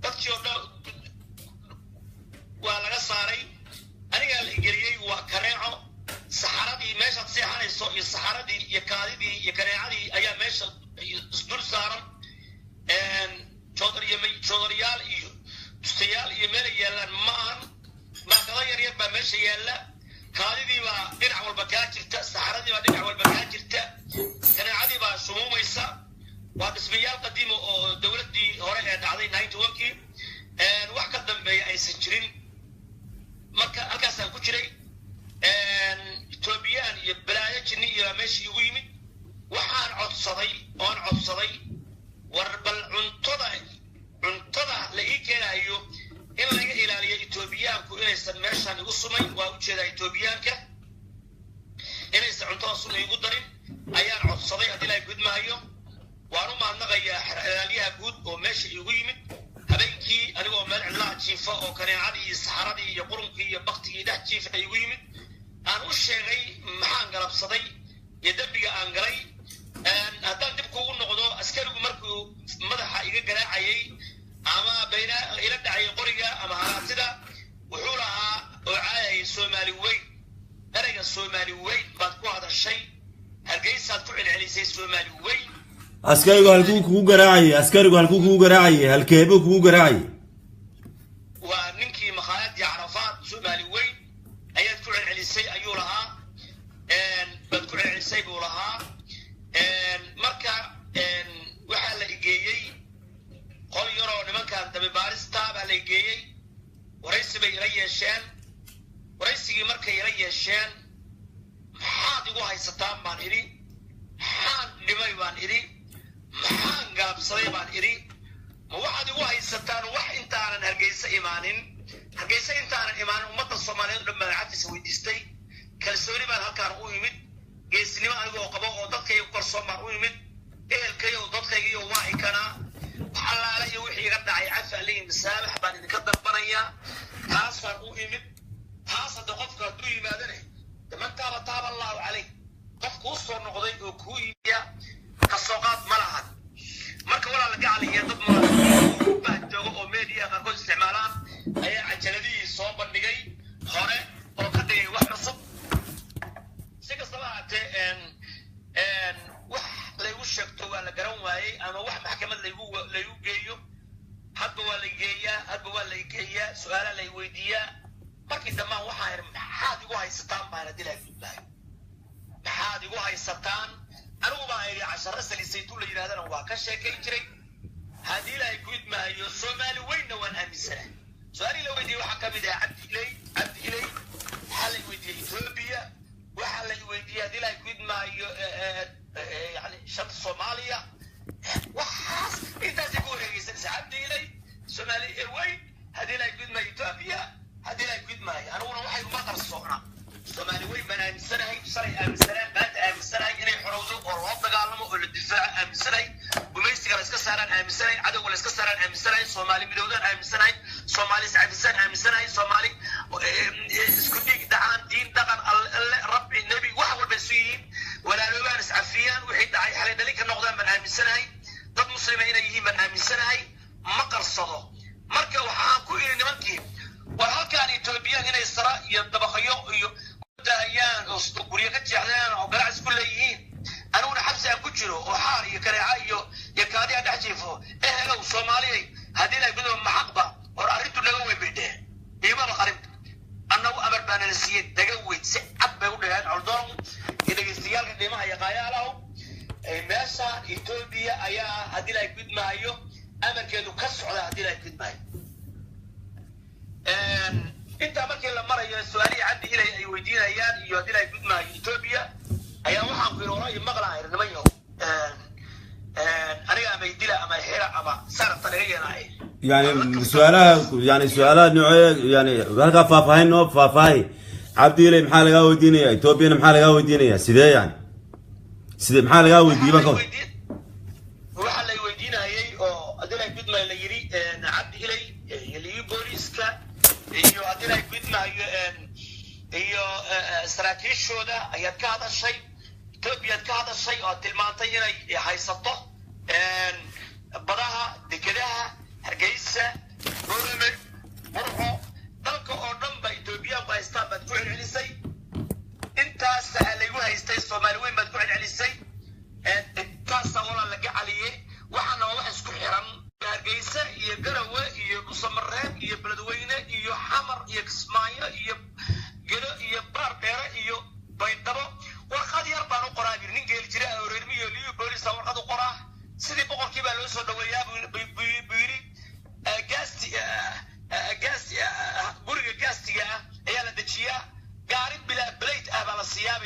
dadkii oo dhan waa laga saaray, anigaa la geliyey. Waa kaneeco, saxaradii meeshaad seexanayso iyo saxaradii iyo kaadidii iyo kaneecadii ayaa meesha isdul saaran. Joodariyaal iyo dustayaal iyo meelay yaallaan ma ahan, baakado yar yar baa meesha yaalla. Kaadidii baa dhinac walba kaa jirta, saxaradii baa dhinac walba kaa jirta, kaneecadii baa sumuumaysa. Waa dhismayaal qadiima oo dowladdii hore ee dhacday 91-kii wax ka dambeeya aysan jirin. Marka halkaasaan ku jiray, Etoobiyaan iyo balaayo jinni iyo meeshii igu yimid. Waxaan codsaday oon codsaday, war bal cuntada la ii keenayo in laga ilaaliyo Etoobiyaanku inaysan meeshaan igu sumayn. Waa ujeedaa, Etoobiyaanka inaysan cuntada sun iigu darin ayaan codsaday. Haddii ilahay gudmahayo, waan u mahadnaqayaa xeraalyaha guud oo meesha iigu yimid habeenkii, anigoo meel cidlaha jiifa oo kaneecadii iyo saxaradii iyo qurunkii iyo baktigii dhex jiifa iigu yimid. Aan u sheegay maxaan galabsaday iyo dembiga aan galay. Haddaan dib kuugu noqdo, askarigu markuu madaxa iga garaacayay ama bayna ila dhacayay qoriga ama haraatida, wuxuu lahaa oo caayayay Soomaali weyn. Ereyga Soomaali weyn baad ku hadashay, Hargeysaad ku celcelisay Soomaali weyn. Askarigu halkuu kugu garaacayay? Askarigu halkuu kugu garaacayay? Halkeebuu kugu garaacayay? Waa ninkii makhaayadii Carafaad. Soomaali weyn ayaad ku celcelisay ayuu lahaa, baad ku celcelisay buu lahaa. Marka waxaa la igeeyey qol yaroo nimankan dabibaarista baa la igeeyey. Waraysi bay ila yeesheen. Waraysigii markay ila yeesheen, maxaad igu haysataan baan idhi, maxaan dhimay baan idhi, maxaan galabsaday baan idhi. Ma waxaad igu haysataan wax intaanan Hargeysa imaanin? Hargeysa intaanan imaanin ummadda Soomaaliyeed o dhan baan cafis weydiistay. Kalsooni baan halkaan u imid, geesnimo anigoo qabo oo dadkayga ku kalsoon baan u imid. Ehelkayo dadkaygiiyo waa ikanaa. Wax allaale iyo wixii iga dhacay cafi alihi masaamax baan idinka dalbanayaa. Taas baan u imid. Taas hadda qofka hadduu yimaadane, man taaba taaba Allahu calayh. Qof kuu soo noqday oo kuu yimiya kasoo qaad ma lahan. Marka walaal gacaliya, dad munaafiqiin jooga oo media qaarkood isticmaalaan ayaa cajaladihii soo bandhigay hore oo ka dhigay wax cusub. Si kastaba ahaatee, wax laygu sheegto waa la garan waayey, ama wax maxkamad laygu geeyo. Hadba waa lay geeyaa, hadba waa lay geeyaa, su-aalaa lay weydiiyaa. Markii dambaan waxaan idhi, maxaad igu haysataan baan hadii gudbahay, maxaad igu haysataan? Anigu baa idhi, casharo salisaytuun la yidhahdana waa ka sheekayn jiray. Haddii Ilaahay ku idmaayo, Soomaali weynna waan aaminsanaa. Su-aalihii la weydiiyey waxaa ka mid ah Cabdi Ilay. Cabdi Ilay waxaa la weydiiyey Etoobiya, waxaa la weydiiyey, haddii Ilaahay ku idmaayo, yani shanta Soomaaliya. Waxaas intaasay ku wareegeysanaysa: Cabdi Ilay, Soomaali weyn, haddii Ilaahay ku idmaayo, Etoobiya, haddii Ilaahay ku idmaayo. Aniguna waxay uma qarsoona, Soomaali weyn baan aaminsanahay, shalay aaminsanaa, maanta aaminsanahay. Inay xorowdo oo loo dagaalamo oo la difaaco aaminsanahay, gumaysiga la iska saaraan aaminsanahay, cadowga la iska saaraan aaminsanahay, Soomaali midowdaan aaminsanahay, Soomaali iscafisaan aaminsanahay, Soomaali isku dhiig, dhacaan, diin, dhaqan, Alle, Rabbi, Nebi, wax walba isu yihiin, walaaloobaan, iscafiyaan, wixii dhacay xalay dhalin ka noqdaan baan aaminsanahay. Dad muslima inay yihiin baan aaminsanahay, ma qarsado. Marka waxaan ku idhi nimankii, war halkaan Etoobiyaan inay sara iyo dabaqyo iyo dahayaan oo guryo ka jeexdaan oo ganacsi ku leeyihiin, aniguna xabsi aan ku jiro oo xaar iyo kareeca iyo kaadi aan dhex jiifo, ehelow Soomaaliyay, haddii la gudo maxaqba? Hor arrintu naga weyn bay dheheen, iimaba qarin. Annagu amar baana la siiyey daga weyn. Si cad bay u dheheen, coldoon iyo dhegeystayaalka qiimaha iyo qaayaalahow, meeshaan Etoobiya ayaa, haddii la gudmaayo, amarkeedu ka socda, haddii la gudmaayo. Intaa markii la marayo, su-aalihii Cabdi Ilay ay weydiinayaan iyo, haddii la gudmaayo, Etoobiya, ayaa waxaan ku yidhi, hore maqlaa niman yahow, aniga ama idila ama xira ama saarabta naga yeelaaye. Yani su-aalaha, yani su-aalaha noocee? Yani halkaa faahfaahin noo faahfaahi. Cabdi Ilay maxaa lagaa weydiinaya? Etoobiyana maxaa lagaa weydiinaya? Sidee, yani sidee, maxaa lagaa weydiiyey baan ka Waxaa lay weydiinayay oo, haddii la gudmaayo, la yidhi Cabdi Ilay iyo booliiska iyo, haddii la gudmaayo, iyo saraakiishooda ayaad ka hadashay, Etoobiyaad ka hadashay oo aad tilmaantay inay haysato badaha, dekedaha Hargeysa, Borame, Burco, dalka oo dhan ba Etoobiyaanku haystaan baad ku celcelisay. Intaasa laygu haystay. Soomaali weyn baad ku celcelisay. Intaasa walaa laga caliyey. Waxaana waa wax isku xiran: Hargeysa iyo Garawe iyo Dhuusamareeb iyo Beledweyne iyo Xamar iyo Kismaayo iyo Gedo iyo Baar Dheere.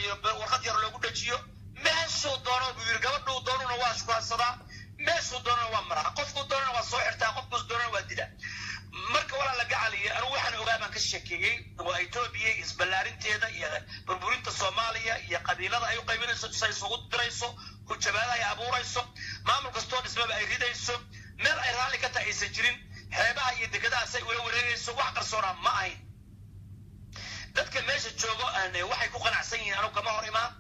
Iyo warqad yar loogu dhajiyo. Meeshuu doono buu yidhi, gabadhuu doonuna waa shukaansadaa, meeshuu doonana waa maraa, qofkuu doonana waa soo xirtaa, qofkuu doonana waa dilaa. Marka walaa la gacaliya, anigu waxaan ogaa baan ka sheekeeyey. Waa Etoobiya isballaarinteeda iyo burburinta Soomaaliya iyo qabiilada ay u qaybinayso, say isugu dirayso, hujabaada ay abuurayso, maamul kastoo dhismaba ay ridayso, meel ay raalli ka tahay aysan jirin, xeebaha iyo dekedaha say ula wareegayso. Wax qarsoonaa ma ahayn. Dadka meesha joogo waxay ku qanacsan yihiin, anigu kama hor imaan,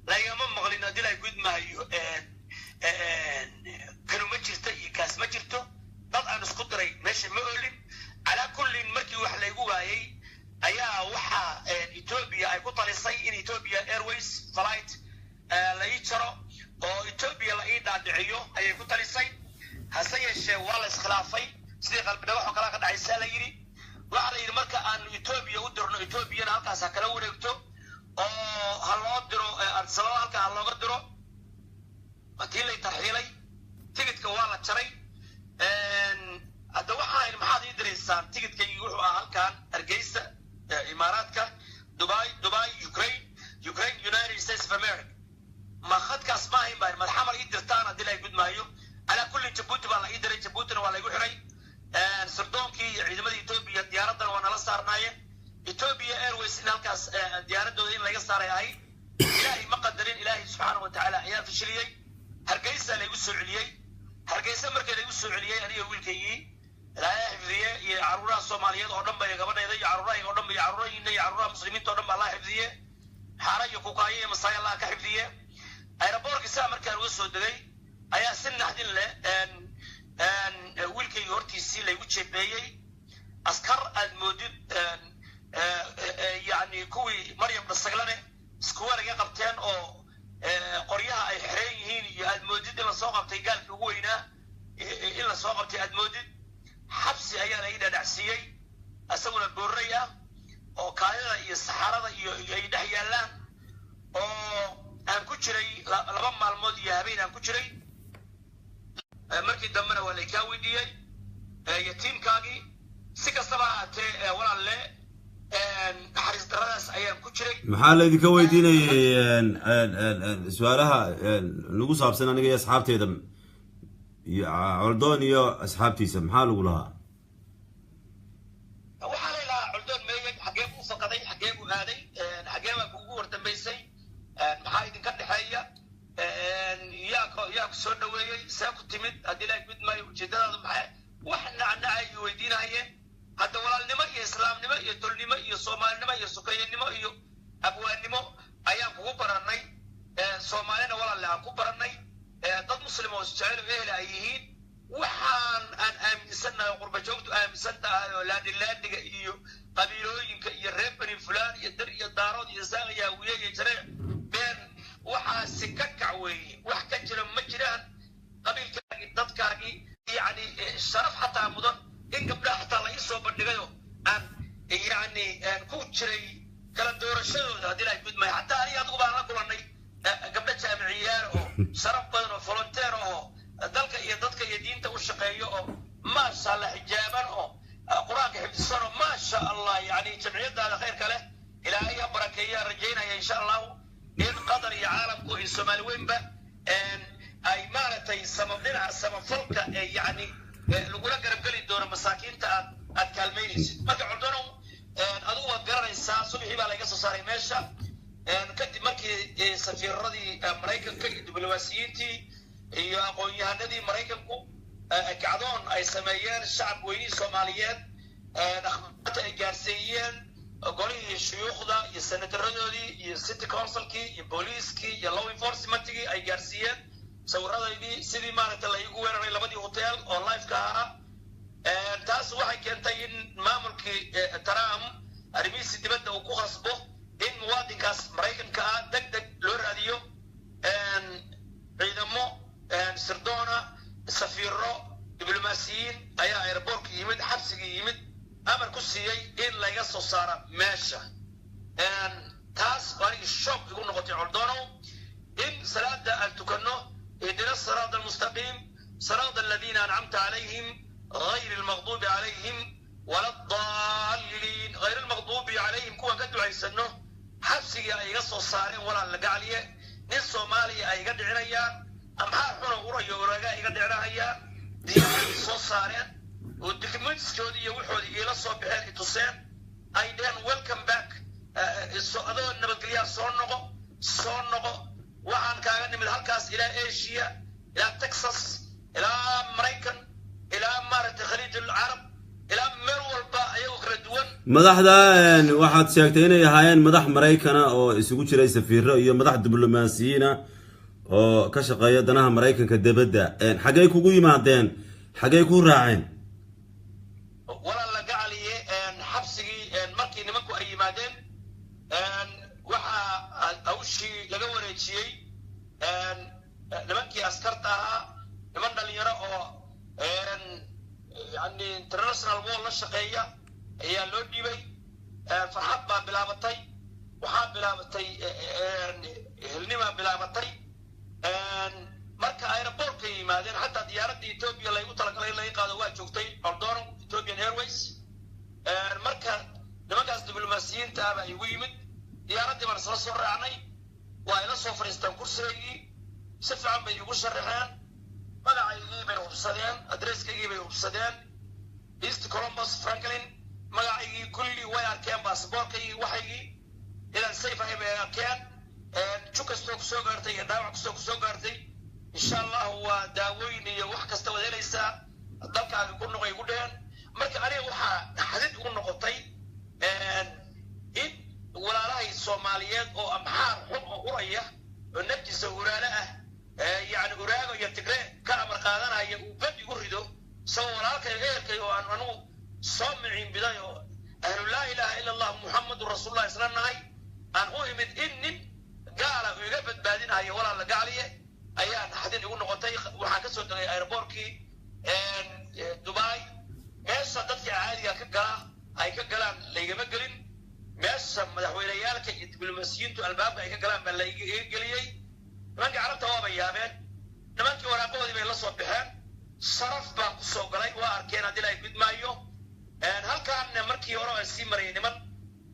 lagama maqlin haddii la gudmaayo. Kanu ma jirto iyo kaas ma jirto, dad aan isku diray meesha ma oolin. Calaa kullin, markii wax laygu waayey ayaa waxaa Ethiopia ay ku talisay in Ethiopia Airways flight la ii jaro oo Ethiopia la ii dhaadhiciyo ayay ku talisay. Hase yeeshee waa la iskhilaafay, sidii Qalbi Dhagax oo kala ka dhacaysaa la yidhi. Waxaa la yidhi marka aanu Ethiopia u dirno, Ethiopiana halkaas ha kala wareegto oo ha loo diro Addis Ababa, halka ha looga diro. Tii lay tarxiilay, tigidka waa la jaray. Hadda waxaa idhi, maxaad ii diraysaan? Tigidkaygii wuxuu ahaa halkan Hargeysa, Imaaraadka, Dubai, Dubai, Ukraine, Ukraine, United States of America. Ma khadkaas ma ahayn baa madaxamar ii dirtaan haddii la gudmaayo. Calaa kullin, Jabuuti baa la ii diray, Jabuutina waa laygu xiray. Sardoonkii iyo ciidamada Etoobiya diyaaraddana waa nala saarnaayeen. Ethiopia Airways in halkaas diyaaradooda in laga saaray ahayd, Ilaahay ma qadarin. Ilaahay subxaana wa tacaala ayaa fashiliyey. Hargeysa laygu soo celiyey. Hargeysa markii laygu soo celiyey, aniga wiilkaygii Ilaahay xifdiye iyo caruuraha Soomaaliyeed oo dhan ba, gabadhayda iyo caruurahayga oo dhan ba, iyo caruurahiina iyo caruuraha muslimiinta oo dhan ba Allah xifdiye, xaara iyo kukaayo iyo masaayo Allah ka xifdiye. Aeroboorkii saa markaan uga soo degay ayaa si naxdin leh wiilkayga hortiisii laygu jeebeeyey. Askar aad moodid yani kuwii Maryam Dhasaglane iskuwa iga qabteen oo qoryaha ay xereen yihiin, iyo aad moodid in lasoo qabtay gaalkii ugu weynaa in lasoo qabtay aad moodid. Xabsi ayaa la ii dhadhacsiiyey, isaguna boorray ah oo kaadida iyo saxarada iyo ay dhex yaallaan, oo aan ku jiray 2 maalmood iyo habeen aan ku jiray. Markii dambena waa laykaa weydiiyey yatiimkaagii. Si kastaba ha ahaatee, walaalle, naxariis daradaas ayaan ku jiray. Maxaa laydinka weydiinayay su-aalaha nagu saabsan aniga iyo asxaabteeda iyo Coldoon iyo asxaabtiisa? Maxaa lagu lahaa? Waxaa la ilahaa, Coldoon meeyey? Xagee buu fakaday? Xagee buu aaday? Xagee baa kugu wardambaysay? Maxaa idinka dhexeeya? Yaa ku soo dhaweeyey? See ku timid? Haddii ilahay mid maayo, ujeedadaadu maxay? Wax nacnaca ay weydiinahayeen. Hadda walaalnimo iyo islaamnimo iyo tolnimo iyo soomaalinimo iyo sukayanimo iyo abwaannimo ayaan kugu barannay. Soomaalina walaalle aan ku barannay, dad muslim oo isjecel oo ehel ay yihiin. Waxaan aan aaminsannahay oo qurba joogtu aaminsan tahay oo laadhilaadhiga iyo qabiilooyinka iyo reer Bani Fulaan iyo Dir iyo Daarood iyo Saaq iyo Hawiye iyo Jareec, been waxaasi ka kac weeye. Wax ka jira ma jiraan. Qabiilkaagii, dadkaagii, yacni sharaf xataa mudan in gabdhaha xataa la ii soo bandhigayo aan yacni ku jiray kala doorashadooda haddii la gudmay. Xataa aniga adigu baan la kulannay gabdho jaamiciyaal oo sharaf badan oo volunteer oo dalka iyo dadka iyo diinta u shaqeeyo oo maasha Allah xijaaban oo Qur-aanka xifdisan oo maasha Allah. Yani jamciyadaada khayrka leh Ilaahay ha barakeeya. Rajaynaya insha Allahu in Qatar iyo caalamku iyo Soomaali weynba ay maaragtay sama dhinaca samafalka ee yacni lagula garabgeli doono masaakiinta aad kaalmaynaysid. Marka Coldonow, adigu waad garanaysaa, subaxii baa laga soo saaray meesha kadib markii safiiradii Maraykanka iyo diblomaasiyiintii iyo aqoon-yahanadii Maraykanku kacdoon ay sameeyeen, shacab weynihii Soomaaliyeed akhbaarta ay gaarsiiyeen, golihii shuyuukhda iyo senataradoodii iyo city councilkii iyo booliiskii iyo law enforcementkii ay gaarsiiyeen sawiradaydii, sidii maaragtay la igu weeraray labadii hotel oo liveka ahaa. Taas waxay keentay in maamulkii Trump arrimihiisi dibadda uu ku khasbo in muwaadinkaas Maraykanka ah deg deg loo raadiyo. Ciidamo sirdoona, safiiro, diblomaasiyiin ayaa airportka yimid, xabsigii yimid, amar ku siiyey in laga soo saaro meesha. Taas anigi shock igu noqotay, Coldonow, in salaada aan tukanno, ihdina siraat almustaqiim, siraat aladiina ancamta calayhim, gayr almaqduubi calayhim wala addaalliin, gayr almaqduubi calayhim, kuwaan ka ducaysano xabsigii. Xabsigii ay iga soo saareen, walaal la gacaliye, nin Soomaaliya ay iga dhicinayaan, Amxaar xuna urayo uraagaa iga dhicinahayaan. Diyaaradii soo saareen oo documents-koodii iyo waxoodii iila soo baxeen, i tuseen, ay dheheen "Welcome back, adoo nabadgelyaa soo noqo, soo noqo." Waxaan kaaga nimid halkaas ilaa Asia, ilaa Texas, ilaa Maraykan, ilaa maaragtay Khaliij Alcarab, ilaa meel walba, ayagoo kala duwan. Madaxda waxaad sheegtay inay ahaayeen madax Maraykana oo isugu jiray safiiro iyo madax diblomaasiyiina oo ka shaqeeya danaha Maraykanka debadda. Xaggay kugu yimaadeen? Xaggay ku raaceen? Walaal la gacaliye, xabsigii markii nimanku ay yimaadeen, waxaa hawshii laga wareejiyey nimankii askarta ahaa. Niman dhalinyaro oo yani international wall la shaqeeya ayaa loo dhiibay. Farxad baa bilaabatay, waxaa bilaabatay helnimaa bilaabatay. Marka airport-ka yimaadeen, xataa diyaaradda Ethiopia laygu talagalay in laga qaado waa joogtay, Ordono Ethiopian Airways. Marka nimankaas diblomaasiyiinta ah baa igu yimid, diyaaraddii baan isla soo raacnay, waa ila soo fadhiistaan kursigaygii, si fiican bay igu sharaxeen, magacaygii bay hubsadeen, address-kaygii bay hubsadeen, East Columbus Franklin, magacaygii kulli way arkeen, baasboorkaygii, waxaygii inaan safe ahay bay arkeen. Jug kastoo kusoo gaartay iyo dhaawac kastoo kusoo gaartay, insha Allahu waa daawooyin iyo wax kasta waad helaysaa, dalkaaga ku noqay igu dheheen. Marka aniga waxaa naxdid ugu noqotay in walaalahay Soomaaliyeed oo Amxaar xun oo uraya oo naftiisa uraale ah, yani Uraago iyo Tigre ka amar qaadanaya, uu bad igu rido, isagoo walaalkay, ehelkay oo aan anugu soo miciin biday oo ahlu laa ilaaha ila Allah Muxamadun rasuulullah isla nahay aan u imid, in nin gaala uu iga badbaadinayo, walaal la gacliye, ayaa naxdin igu noqotay. Waxaan kasoo degay airport-kii Dubai. Meesha dadka caadiga ka gala ay ka galaan laygama gelin, meesha madaxweyneyaalka iyo diblomaasiyiintu albaabka ay ka galaan baa laiga geliyey. Nimankii Carabta waaba yaabeen. Nimankii waraaqahoodii bay la soo baxeen, sharaf baan kusoo galay, waa arkeen haddii la gudmaayo. Halkaanna markii hore aan sii marayay, niman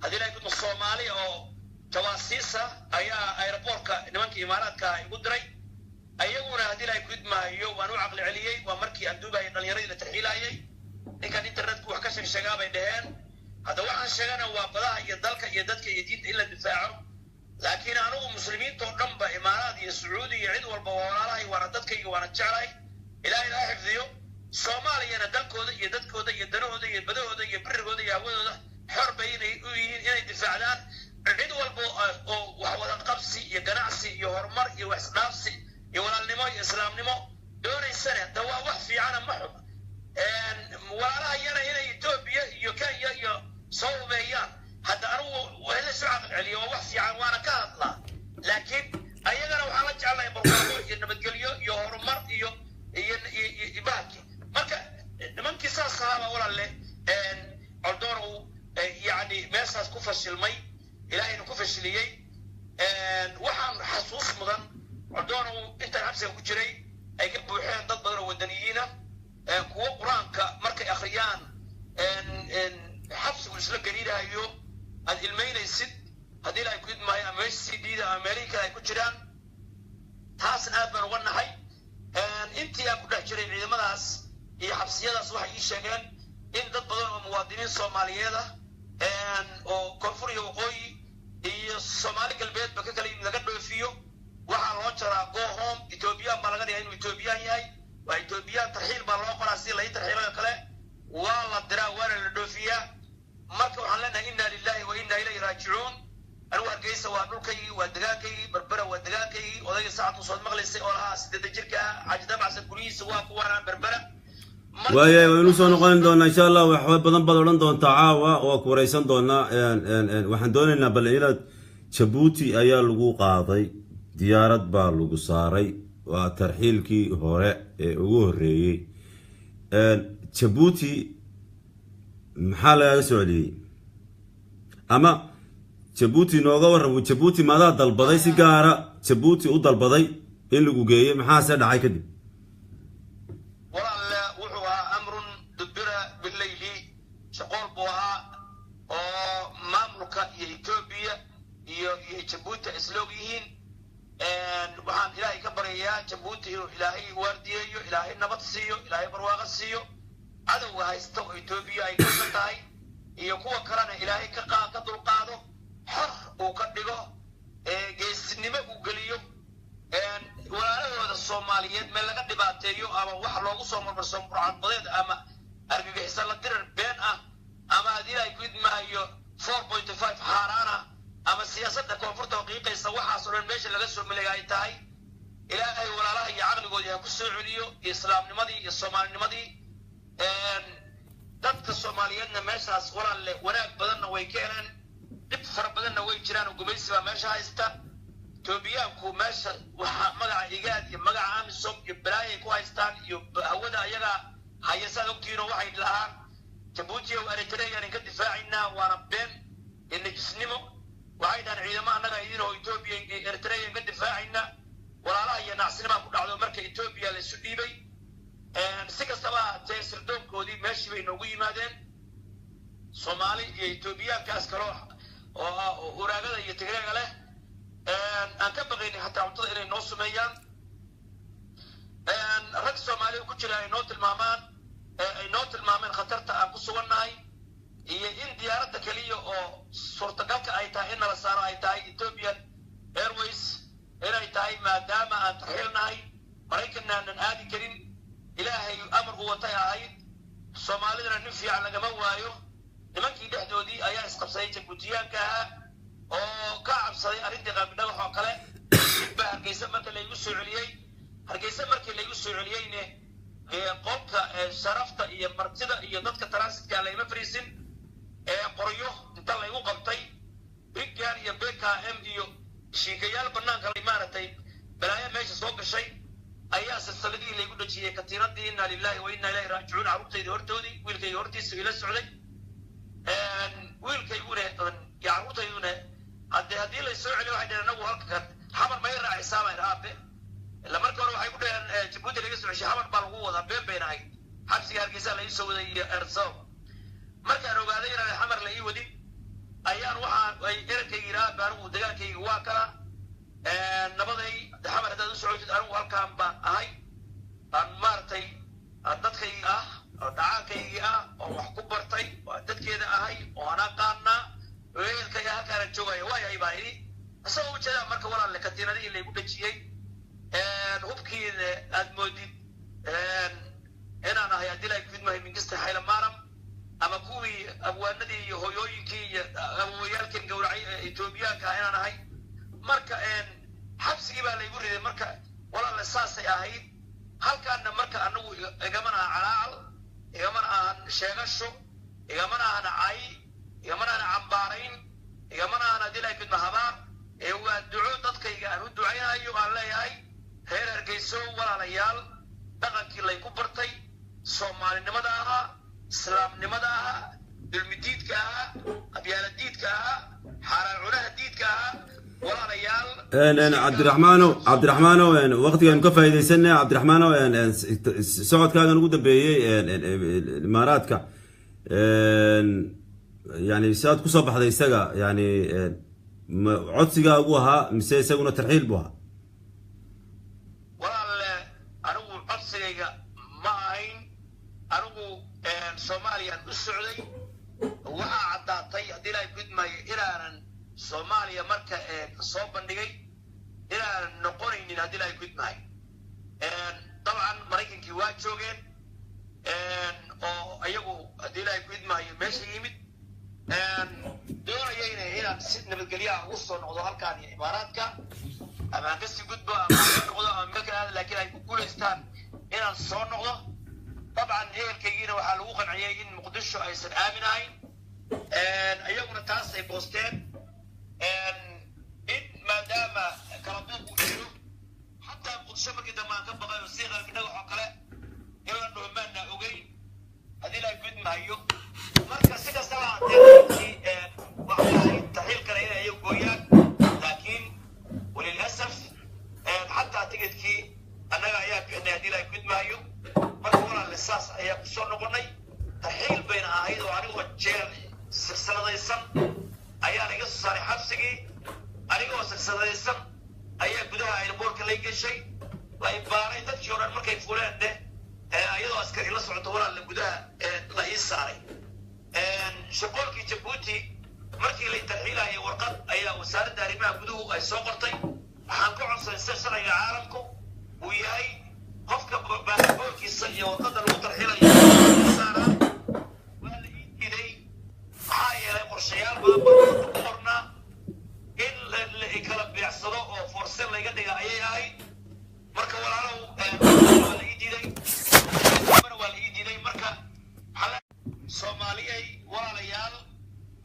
haddii la gudmo Soomaali oo jawaasiisa ayaa airport-ka nimankii Imaaraadka igu diray. Ayaguna haddii la gudmaayo waan u caqli celiyey. Waa markii aan duubayay dhalinyaradii la tarxiilayay. Ninkan internetku wax ka sheeg sheegaa bay dhaheen. Hadda waxaan sheegana waa badaha iyo dalka iyo dadka iyo diinta in la difaaco, laakiin anigu muslimiinta oo dhan ba, Imaaraad iyo Sacuudi iyo cid walba, waa walaalahay, waana dadkayga, waana jeclahay. Ilahay ilaa xifdiyo Soomaaliyana, dalkooda iyo dadkooda iyo danahooda iyo badahooda iyo birigooda iyo hawadooda xor bay inay u yihiin inay difaacdaan. Cid walba oo wax wada qabsi iyo ganacsi iyo horumar iyo wax isdhaafsi iyo walaalnimo iyo islaamnimo doonaysana, da waa wax fiicana, ma xuma. Walaalahayana inay Etoobiya iyo Kenya iyo soo hubeeyaan, hadda anigu lasoo caqal celiyo, waa wax fiican, waana ka hadlaa, laakiin ayagana waxaan la jeclahay barwaaqo iyo nabadgelyo iyo horumar iyo bahalki. Marka nimankii saas ahaabaa, walaalle Coldonow, yani meeshaas ku fashilmay, Ilaahayna ku fashiliyey. Waxaan xasuus mudan, Coldonow, intaan xabsiga ku jiray ay ka buuxeen dad badan oo wadaniyiina, kuwo Qur-aanka markay akhriyaan xabsigu isla gariirahayo, aad ilmaynaysid haddii Ilahay ku idmaayo, ama meesha CD-da ama meelihii kale ay ku jiraan. Taasna aad baan uga naxay. Intii aan ku dhex jiray ciidamadaas iyo xabsiyadaas, waxay ii sheegeen in dad badan oo muwaadiniin Soomaaliyeed ah oo Koonfur iyo Waqooyi iyo Soomaali Galbeedba ka kala yimid laga dhoofiyo. Waxaa loo jaraa "Go home". Ethoobiyan baa laga dhigaa inuu Ethoobiyan yahay, waa Ethoobiyan, tarxiil baa loo qoraa sidii lai tarxiilay oo kale. Waa la diraa waana la dhoofiyaa. Marka waxaan leenahay inna lillahi wa inna ilayhi raajicuun. Anigu Hargeysa waa dhulkaygii, waa degaankaygii. Berbera waa degaankaygii. Odayga Sacad Musood maqlaysay oo lahaa 8 jirka ah, Xaaji Dabacsan, guryihiisa waa kuwaana Berbera. Waaya, waynu soo noqon doonaa insha Allah. Waxba badan baad odhan doontaa caawa, waa ku wareysan doonaa. Waxaan doonaynaa bal inaad Jabuuti ayaa lagu qaaday, diyaarad baa lagu saaray, waa tarxiilkii hore ee ugu horreeyey. Jabuuti maxaa lagaga soo celiyey? Ama Jabuuti nooga warram. Jabuuti maadaa dalbaday? Si gaara Jabuuti u dalbaday in lagu geeyey? Maxaase dhacay kadib? Walaal, wuxuu ahaa amrun dubira bileyli, shaqool buu ahaa oo maamulka iyo Etoobiya iyo Jabuuti isla og yihiin. Waxaan Ilaahay ka baryayaa Jabuuti inuu Ilaahay waardiyeeyo, Ilaahay nabad siiyo, Ilaahay barwaaqo siiyo. Cadowga haysta oo Etoobiya ay kasan tahay iyo kuwa kalena Ilaahay ka dulqaado, xor uu ka dhigo, geesinimo uu geliyo. Walaalahooda Soomaaliyeed meel laga dhibaateeyo ama wax loogu soo marmarso burcadbadeed ama argagixisa la dirar been ah ama haddii Ilaahay ku idmaayo 4.5 xaaraana ama siyaasadda koonfurta oo qiiqaysa, waxaas oo dhan meesha laga soo maleega ay tahay. Ilaahay walaalaha iyo caqligoodii ha ku soo celiyo, iyo islaamnimadii iyo soomaalinimadii. Dadka Soomaaliyeedna meeshaas, walaalle, wanaag badanna way keeneen, dhib fara badanna way jiraan oo gumaysi baa meesha haysta. Etoobiyaanku meesha waxa magaca IGAD iyo magaca AMISOM iyo balaayay ku haystaan iyo hawada ayagaa haya, saad ogtihiinoo waxay lahaan Jabuuti ow Eritrea ka difaacaynaa, waana been iyo najisnimo. Waxay dhahaan ciidamo annaga idin oo Etoobiya Eritrea ka difaacaynaa. Walaalaha iyo nacsinibaa ku dhacdo marka Etoobiya la isu dhiibay. Si kastaba ahaatee, sirdoonkoodii meeshii bay noogu yimaadeen, Soomaali iyo Etoobiyaankaas kaloo oo uraagada iyo Tigreega leh aan ka baqaynin xataa cuntada inay noo sumeeyaan. Rag Soomaaliya ku jira ay noo tilmaamaan, ay noo tilmaameen khatarta aan ku sugannahay iyo in diyaaradda keliya oo suurtagalka ay tahay in nala saaro ay tahay Ethiopian Airways inay tahay, maadaama aan tarxiilnahay, Maraykanna aanan aadi karin. Ilaahay amar u watay ahayd. Soomaalidana nin fiican lagama waayo. Nimankii dhexdoodii ayaa isqabsaday Jabuutiyaanka ahaa oo ka cabsaday arrintii Qalbidhagax oo kale. Dib baa Hargeysa marka laygu soo celiyey. Hargeysa markii laygu soo celiyeyne, qolka sharafta iyo martida iyo dadka transitka layma fariisin. Qoryo inta laygu qabtay, biggan iyo BKM iyo shiikayaal banaanka, maaragtay, balaayo meesha soo gashay ayaa silsiladihii laygu dhejiyey, katiinadii. Inna lillahi wa inna ilayhi raajicuun. Carruurtayda hortoodii, wiilkayga hortiisa ila socday, wiilkaygune iyo carruurtaydune haddii lay soo celiyo, waxay dhaheen anagu halka kan Xamar may raacaysaa baan aabe. Ila marka hore waxay ku dhaheen Jabuuti laga soo ceshay, Xamar baa lagu wadaa. Been bayna ahayd. Xabsiga Hargeysa la ii soo waday iyo Ersabab. Markaan ogaaday inaan Xamar la ii wadin ayaan waxaa ay erankayga yidhi, aabe, anigu dagaalkayga waa kala nabaday. Xamar haddaad u socotid, anigu halkaan baan ahay, baan maaragtay dadkaygii ah oo dhacaankaygii ah oo wax ku bartay oo dadkeeda ahay oo aan aqaanaa oo ehelkayga halkaana joogaya waayahay baa idhi. Isagoo ujeedaa marka, walaalle, katiinadihii laygu dhejiyey, hubkiina aad moodid inaan ahay haddii la gudmahay Mingiste Xaylamaaram ama kuwii abwaanadii iyo hooyooyinkii iyo awooyaalkan gowracay ee Etoobiyaanka ah inaan ahay. Marka xabsigii baa laygu riday. Marka, walaalle, saasay ahayd halkaana. Marka anagu igamana aha calaacal, igamana ahan sheegasho, igamana ahan cay, igamana ahan cambaarayn, igamana ahan haddii la gudma habaar. Ee waa duco dadkayga aan u ducaynayo, aan leeyahay reer Hargeyso, walaalayaal, dhaqankii layku bartay, soomaalinimada ahaa, islaamnimada ahaa, dulmidiidka ahaa, qabyaaladiidka ahaa, xaaraan cunaha diidka ahaa, walaalayaal. Cabdiraxmaano, Cabdiraxmaano, waqtigaanu ka faa'iidaysanay. Cabdiraxmaano, socodkaagan ugu dambeeyey Imaaraadka, yani sidaad kusoo baxday isaga, yani codsigaagu ahaa mise isaguna tarxiil buu ahaa? Walaalle, anigu codsigayga ma ahayn. Anigu Soomaaliyaan u socday. Waxaa caddaatay haddii Ilaahay gudmaayo inaanan Soomaaliya marka soo bandhigay inaanan noqonaynin haddii Ilaahay gudmaayo. Dabcan Maraykankii waa joogeen oo iyagu haddii Ilaahay gudmaayo meesha yimid doonayayna inaan si nabadgelyaha ugu soo noqdo halkaan iyo Imaaraadka, ama aan kasii gudbo ama aan noqdo ama meel kale aada, laakiin ay ku guulaystaan inaan soo noqdo. Dabcan ehelkaygiina waxaa lagu qanciyey in Muqdisho aysan aamin ahayn, iyaguna taas ay boosteen in maadaama kala buuq uu jiro xataa Muqdisho. Markii dambe aan ka baqay oo sii Qalbi Dhagax oo kale in la dhaho maana ogeyn haddii la gudmahayo. Marka si kastaba haatee, waxay ahayd taxiil kale inay iyagu gooyaan, laakiin walilasaf xataa tigidkii annaga ayaa bixinay haddii la gudmahayo. Marka, walaalle, saas ayaa kusoo noqonay. Tarxiil bayna ahayd oo anigoo jeel silsiladaysan ayaa laga soo saaray xabsigii. siyaasadaysan ayaa gudaha airportka lay gashay, lay baaray. Dadkii o dhan markay fuleen deh, iyadoo askari la socoto, walaalla, gudaha la ii saaray. Shaqoolkii Jabuuti markii lay tarxiilayay, warqad ayaa wasaaradda arrimaha guduhu ay soo qortay. Waxaan ka codsaday sida sharciga caalamku uu yahay, qofka baasaboorkiisa iyo warqadda lagu tarxiilayo saaraa. Waa la ii diiday, maxaa yeelay qorshayaal badan baa warqadda ku qornaa. In la kala beecsado oo force layga dhiga ayay ahayd. Marka walaalow, waa la ii diiday, waa la ii diiday. Marka Soomaaliyay, walaalayaal,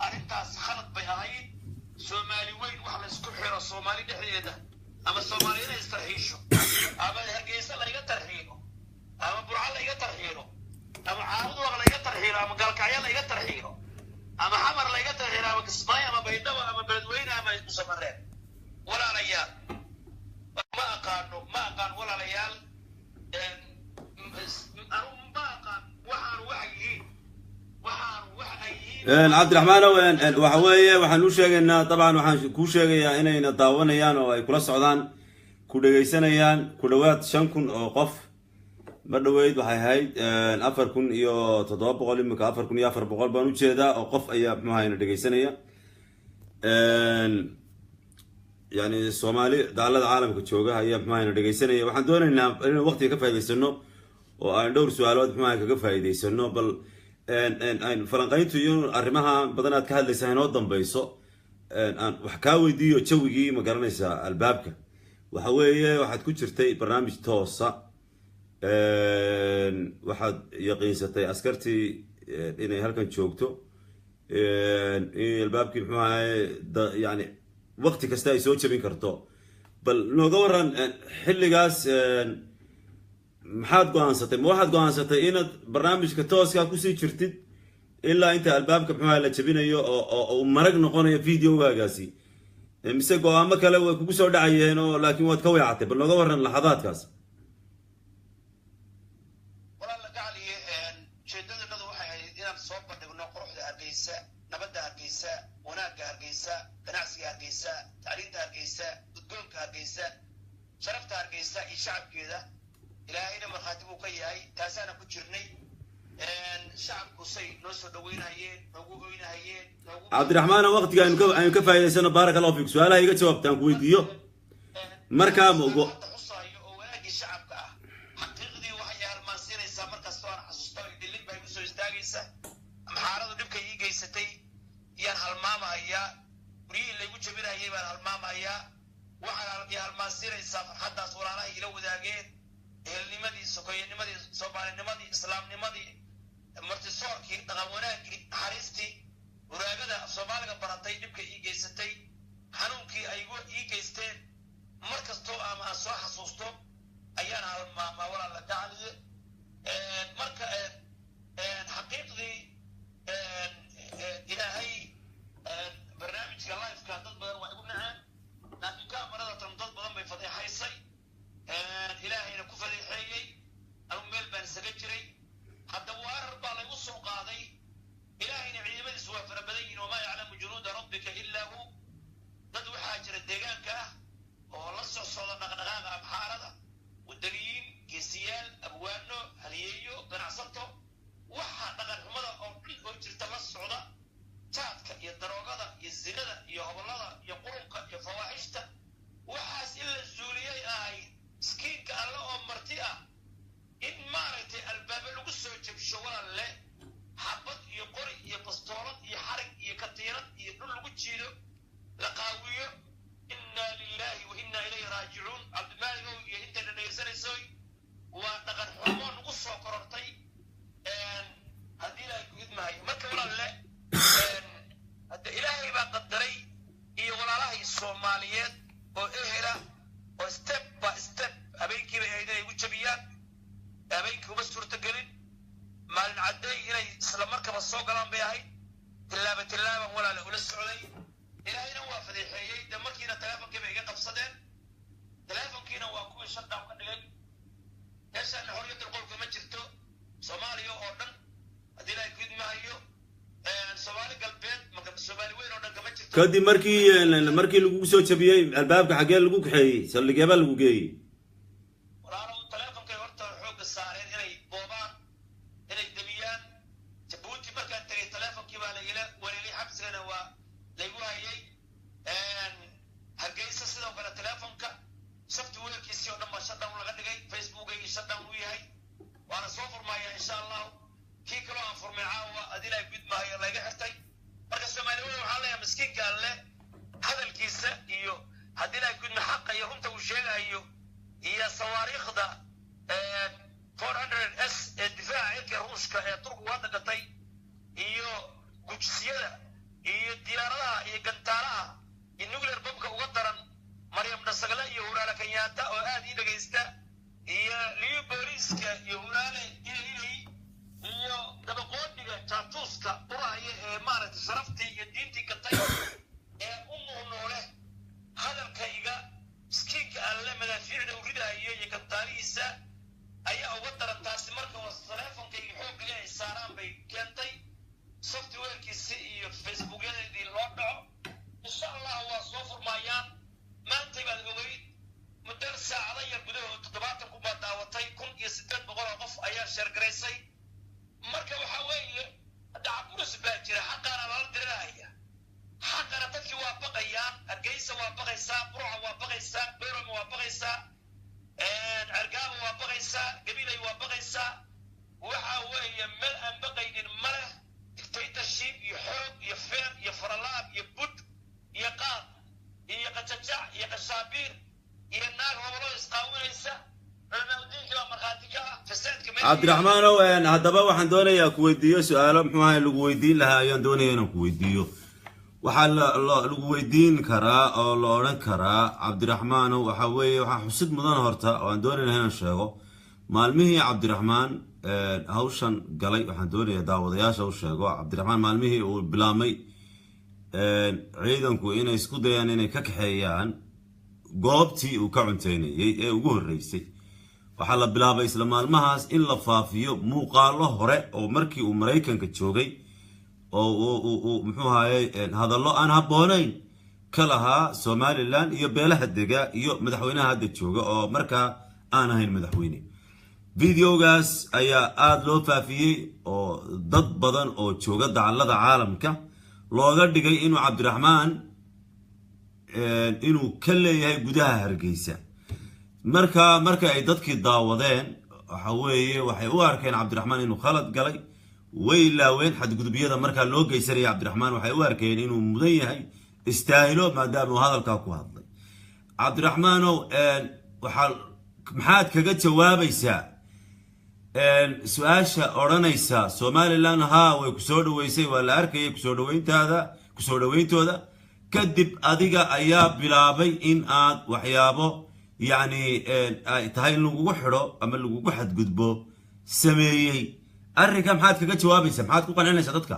arrintaas khalad bay ahayd. Soomaali weyn wax laysku xiro Soomaali dhexdeeda, ama Soomaali inay istarxiisho, ama Hargeysa layga tarxiilo, ama Burco layga tarxiilo, ama Caabudwaaq layga tarxiilo, ama Gaalkacyo layga tarxiilo, ama Xamar layga tarxiilo, ama Kismaayo, ama Baydhabo, ama Beledweyne, ama Musamareeb, walaalayaal, ma aqaano, ma aqaan. Walaalayaal, anu ma aqaan waxaanu waxa yihiin, waxaanu waxa ay yihiin. Cabdiraxmaanow, waxa weeye waxaan u sheegaynaa, dabcan waxaan kuu sheegayaa inayna daawanayaan oo ay kula socdaan, ku dhegaysanayaan ku dhowaad 5000 oo qof. Ma dhoweyd waxay ahayd 4700, imika 4400 baan ujeedaa oo qof ayaa muxuu ahayna dhegaysanaya. Yani Soomaali daalada caalamka jooga ayaa muxuu ahayna dhegaysanaya. Waxaan doonaynaa inaynu waqtiga ka faa'idaysano oo aan dhowr su-aalood muxuu ahay kaga faa'idaysano. Bal falanqayntu iyo arrimaha badan aad ka hadlaysaa inoo dambeyso. Aan wax kaa weydiiyo jawigii, ma garanaysaa, albaabka. Waxa weeye waxaad ku jirtay barnaamij toosa, waxaad yaqiinsatay askartii inay halkan joogto, in albaabkii muxuu ahaye yani waqti kasta ay soo jebin karto. Bal nooga waran xilligaas, maxaad go-aansatay? Ma waxaad go-aansatay inaad barnaamijka tooska kusii jirtid ilaa inta albaabka muxuu ahay la jebinayo oo uu marag noqonayo videogaagaasi, mise go-aamo kale way kugu soo dhacayeen oo laakiin waad ka weecatay? Bal nooga waran laxadaadkaas. Walaal gacaliye, ujeedadanadu waxay ahayd inaan soo bandhigno quruxda Hargeysa, nabadda Hargeysa, wanaagga Hargeysa, ganacsiga Hargeysa, tacliinta Hargeysa, gudgoonka Hargeysa, sharafta Hargeysa iyo shacabkeeda. Ilaahayna markhaati buu ka yahay, taasaana ku jirnay. Shacabku say noo soo dhaweynahayeen, noogu oynahayeen, noogu Cabdiraxmaan, waqtiga aynu ka faa'idaysano. Baaraka Allahu fiik. Su-aalaha iga jawaabta aan ku weydiiyo markaa Hadda xusaayo oo wanaaggii shacabka ah, xaqiiqdii waxay halmaansiinaysaa markastoo aan xasuusto, dhilin baa igu soo istaagaysa. Amxaaradu dhibka ii geysatay yaan halmaamahayaa, guryihii laygu jabinayay baan halmaamahayaa. Waxaan i halmaansiinaysaa farxaddaas walaalahay ila wadaageen, ehelnimadii, sokoyanimadii, soomaalinimadii, islaamnimadii, martisoorkii, dhaqan wanaaggii, naxariistii, huraagada Soomaaliga baratay dhibka ii geysatay, xanuunkii ay ii geysteen. Mar kastoo ama aan soo xasuusto ayaan halmaamaa, walaala gacaliye. Marka xaqiiqdii Ilaahay barnaamijka liveka dad badan waa igu naceen, laakiin kaamarada tan dad badan bay fadeexaysay, Ilaahayna ku fadeexeeyey. Anu meel baan isaga jiray. Hadda weerar baa laygu soo qaaday. Ilaahayna ciidamadiisu waa fara badan yihin, wamaa yaclamu junuuda rabbika illaa hu. Dad waxaa jira deegaanka ah oo la soo socda dhaqdhaqaaqa amxaarada, wadaniyiin, geesiyaal, abwaano, haliyeeyo, ganacsato, waxa dhaqan xumada oo dhan oo jirta la socda, jaadka iyo daroogada iyo zinada iyo hobolada iyo qurunka iyo fawaaxishta. Waxaas in la zuuliyay ahayd, miskiinka alle oo marti ah in maaragtay albaaba lagu soo jebsho, walaal leh xabad iyo qori iyo bastoolad iyo xarig iyo katiinad iyo dhul lagu jiido, la qaawiyo. Inna lillahi wa inna ilayhi raajicuun. Cabdimaaligow iyo intayna dhegaysanaysoy, waa dhaqan xumo nagu soo korortay haddii Ilaahay ku idmahayo. Marka walaal leh, hadda Ilaahay baa qadaray iyo walaalahay Soomaaliyeed oo ehela oo step by step. Habeenkii bay ahayd inay igu jabiyaan, habeenkii uma suurtagelin. Maalin caddeey inay isla markaba soo galaan bay ahayd. Tillaaba tillaaban walaala ula socday, Ilaahayna waa fadeexeeyey. De markiina teleefonkii bay iga qabsadeen, teleefonkiina waa kuwii shutdown ka dhigay. Meeshaana xorriyatul qowlka ma jirto Soomaaliya oo dhan haddii Ilaahay ku idmahayo. Soomaali Galbeed, Soomaali weyn oo dhan kama jirto. Kadib markii lagugu soo jabiyey albaabka, xaggee lagu kaxeeyey? Saldhigeebaa lagu geeyey? Walaalow, taleefonkay horta xoogga saareen inay boobaan, inay demiyaan. Jabuuti markaan tegay, taleefonkii baa laigala wareegay, xabsigana waa laygu hayay. Hargeysa sidoo kale taleefonka softwarekiisii oo dhan baa shutdown laga dhigay, Facebookay shutdown u yahay, waana soo furmaya insha Allahu. Kii kaloo aan furmay caawa adilaa gudmaayo layga xirtay. Marka Soomaali weyn waxaa leeyahay, miskiinka Alle hadalkiisa iyo haddii laa gudma xaqa iyo runta uu sheegayo iyo sawaariikhda 400 S ee difaaca cirka Ruushka ee Turkigu hadda gatay iyo gujisiyada iyo diyaaradaha iyo gantaalaha iyo nuclear bombka uga daran, Maryam Dhasagle iyo Huraale Kenyaata oo aad ii dhegaysta iyo Liyu booliiska iyo Huraale Ilay iyo dabaqoodhiga jaatuuska urahaya ee maaragtay sharaftii iyo diintii gatay ee u nuunoole hadalkayga, miskiinka Alle madaafiicda u ridaayo iyo gantaalihiisa ayaa uga daran taasi. Marka waa taleefonkayga xoogga inay saaraan bay keentay, softwarekiisi iyo Facebookyadeedii loo dhaco. Insha Allah waa soo furmaayaan. Maantay baad ogeyd, muddo saacada yar gudahood 70,000 baa daawatay, 1800 oo qof ayaa share garaysay. Marka waxaa weeye dacaburis baa jira, xaqaana lala dirirahaya, xaqana dadkii waa baqayaan. Hargeysa waa baqaysaa, Burca waa baqaysaa, Beeroma waa baqaysaa, Cergaaba waa baqaysaa, Gabilay waa baqaysaa. Waxa weeye meel aan baqaynin ma leh. Dictatorship iyo xoog iyo feer iyo faralaab iyo bud iyo qaad iyo qajajac iyo qashaabiir iyo naag hoboloo isqaawinaysa, culmaaudiinkii baa markhaati ka ah fasaadka meesha. Cabdiraxmaanow, haddaba waxaan doonayaa ku weydiiyo su-aalo muxuu ahay lagu weydiin lahaa ayaan doonaya inaan ku weydiiyo. Waxaa lagu weydiin karaa oo la odhan karaa, Cabdiraxmaanow, waxa weeye waxaa xusid mudan horta oo aan doonayna inaan sheego, maalmihii Cabdiraxmaan hawshan galay, waxaan doonayaa daawadayaasha u sheego, Cabdiraxmaan maalmihii uu bilaabmay ciidanku inay isku dayaan inay ka kaxeeyaan goobtii uu ka cunteynayay ee ugu horreysay, waxaa la bilaabay isla maalmahaas in la faafiyo muuqaalo hore oo markii uu Maraykanka joogay oo uu muxuu ahaayey hadallo aan habboonayn ka lahaa Somaliland iyo beelaha dega iyo madaxweynaha hadda jooga oo markaa aan ahayn madaxweyne. Videogaas ayaa aada loo faafiyey oo dad badan oo jooga dacallada caalamka looga dhigay inuu Cabdiraxmaan inuu ka leeyahay gudaha Hargeysa. Marka marka ay dadkii daawadeen, waxa weeye waxay u arkeen Cabdiraxmaan inuu khalad galay, way ilaaween xadgudubyada markaa loo geysanaya Cabdiraxmaan. Waxay u arkeen inuu mudan yahay, istaahilo, maadaama uu hadalkaa ku hadlay. Cabdiraxmaanow, waxaa maxaad kaga jawaabaysaa su-aasha odhanaysa Somaliland haa way kusoo dhaweysay, waa la arkayay kusoo dhaweyntaada, kusoo dhaweyntooda, kadib adiga ayaa bilaabay in aad waxyaabo yacni ay tahay in lagugu xidho ama lagugu xadgudbo sameeyey? Arrinka maxaad kaga jawaabaysaa? Maxaad ku qancinaysaa dadka?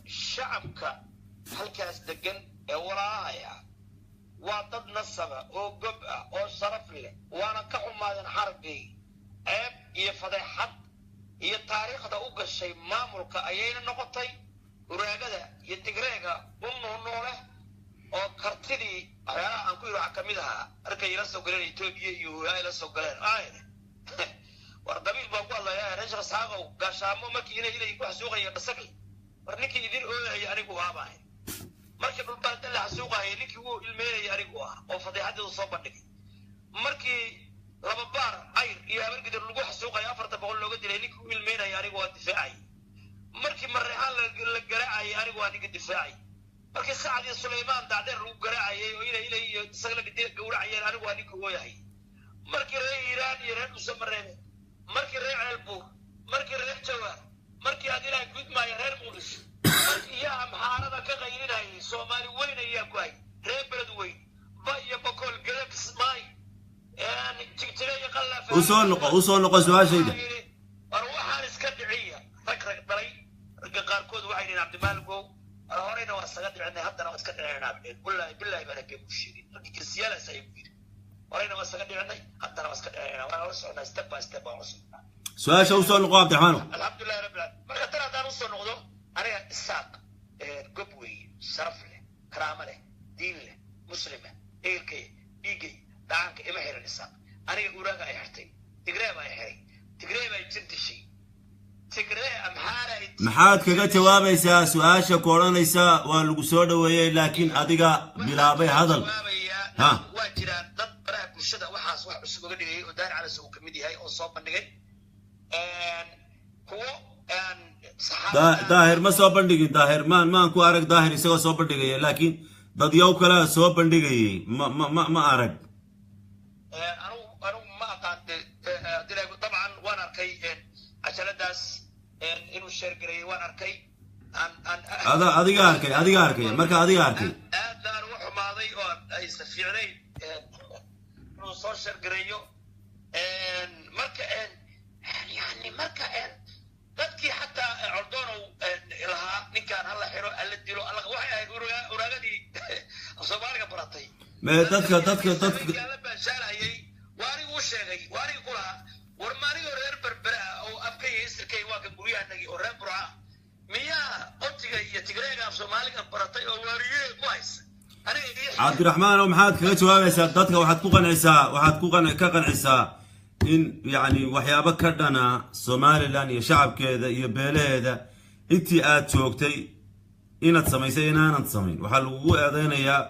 Shacabka halkaas degan ee walaalahaya waa dad nasaba oo gob ah oo sharaf leh, waana ka xumaadeen xarigay. Ceeb iyo fadeexad iyo taariikhda u gashay maamulka ayayna noqotay. Uraagada iyo Tigreega u nuunooleh oo kartidii waxyaalaha aan ku yidhi waxaa kamid ahaa markay ila soo galeen Etoobiya iyo huraa ila soo galeen, war qabiil baan ku hadlayaa, reer Sheekh Isxaaqow gaashaamo, markii inay ku xasuuqaya Dhasagli, war ninkii idin ooyaya anigu aabaahay. Markii Dhulbaanta la xasuuqahaya, ninkii wuu ilmeynaya anigu ah oo fadeexadeedu soo bandhigay. Markii laba baar Cayr iyo Habargidir lagu xasuuqaya, 400 looga dilay, ninkii u ilmeynaya anigu waa difaacay. Markii Mareexaan la garaacayay, anigu waa ninka difaacay. Markii Sacad iyo Sulaymaan Dacdeer lagu garaacayay oo inay iyo isaga la gowracayeen, anigu waa ninka ooyahay. Markii reer Iiraan iyo reer Dhuusamareebe, markii reer Ceelbuur, markii reer Jawaar, markii aad Ilaah gudmaaya reer Muqdisho, markii iyaa Amxaarada ka qaylinayay, Soomaali weyn ayaa ku hay, reer Beled weyn ba iyo Bokool, Geda, Kismaay, Jigjire iyo Qallaafa. Usoo noqo, usoo noqo su-aashayda. War waxaan iska dhiciya rag rag dhalay. Ragga qaarkood waxay dhihin, Cabdimaalgow, war horeyna waa isaga dhicinay, haddana waa iska dhicinaa bidheen. Wallaahi billahi baan agee u sheegay raggi geesiyaalaas ayay ku yidhi, horeyna waa isaga dhicinay, haddana waa iska dhicinaa, waan la soconaa, step by step waan la soconaa. Su-aasha usoo noqo, Cabdiraxmaanow. Alxamdulilahi rabbil alamin. Marka tan haddaan usoo noqdo, aniga Isaaq gob weeye, sharaf leh, karaamo leh, diin leh, muslima, ehelkay, dhiigay, dhacanka ima xiran Isaaq. Aniga Uraaga ay xirtay, Tigree baa xiray, Tigree baa jir dishay, Tigree, Amxaara ay. Maxaad kaga jawaabaysaa su-aasha ku odhanaysa waa lagu soo dhoweeyey, laakiin adiga bilaabay hadal? Ha. Waa jiraan dad baraha bulshada waxaas wax cusub uga dhigayay oo Daar Calas uu kamid yahay oo soo bandhigay kuwo. Daahir ma soo bandhigin. Daahir maan ku arag Daahir isagoo soo bandhigaya, laakiin dadyow kalea soo bandhigayay ma arag. Anigu ma aqaan. Dabcan waan arkay cajaladaas inuu share gareeyey, waan arkay. Ada adiga arkay, adiga arkay, marka adiga arkay. Aad baan uga xumaaday oo aysa fiicnayn inuu soo share gareeyo. Marka yani marka dadkii xataa Cordonow lahaa ninkaan hala xiro, hala dilo, waxay ahayd Uraagadii Soomaaliga baratay. Me dadka la baashaalhayay waa anigu u sheegay, waa aniga ku lahaa: war ma anigoo reer Berbera ah oo afkay isirkay waa kan guryahanagii oo reer Burca ah, miyaa Qotiga iyo Tigreega af Soomaaliga baratay oo waariye ku haysa aniga? Cabdiraxmaanow, maxaad kaga jawaabaysaa dadka? Waxaad ku qancisaa, waxaad ku ka qancisaa in yacni waxyaabo ka dhana Somaliland iyo shacabkeeda iyo beelaheeda intii aad joogtay inaad samaysay inaanad samayn. Waxaa lagugu eedeynayaa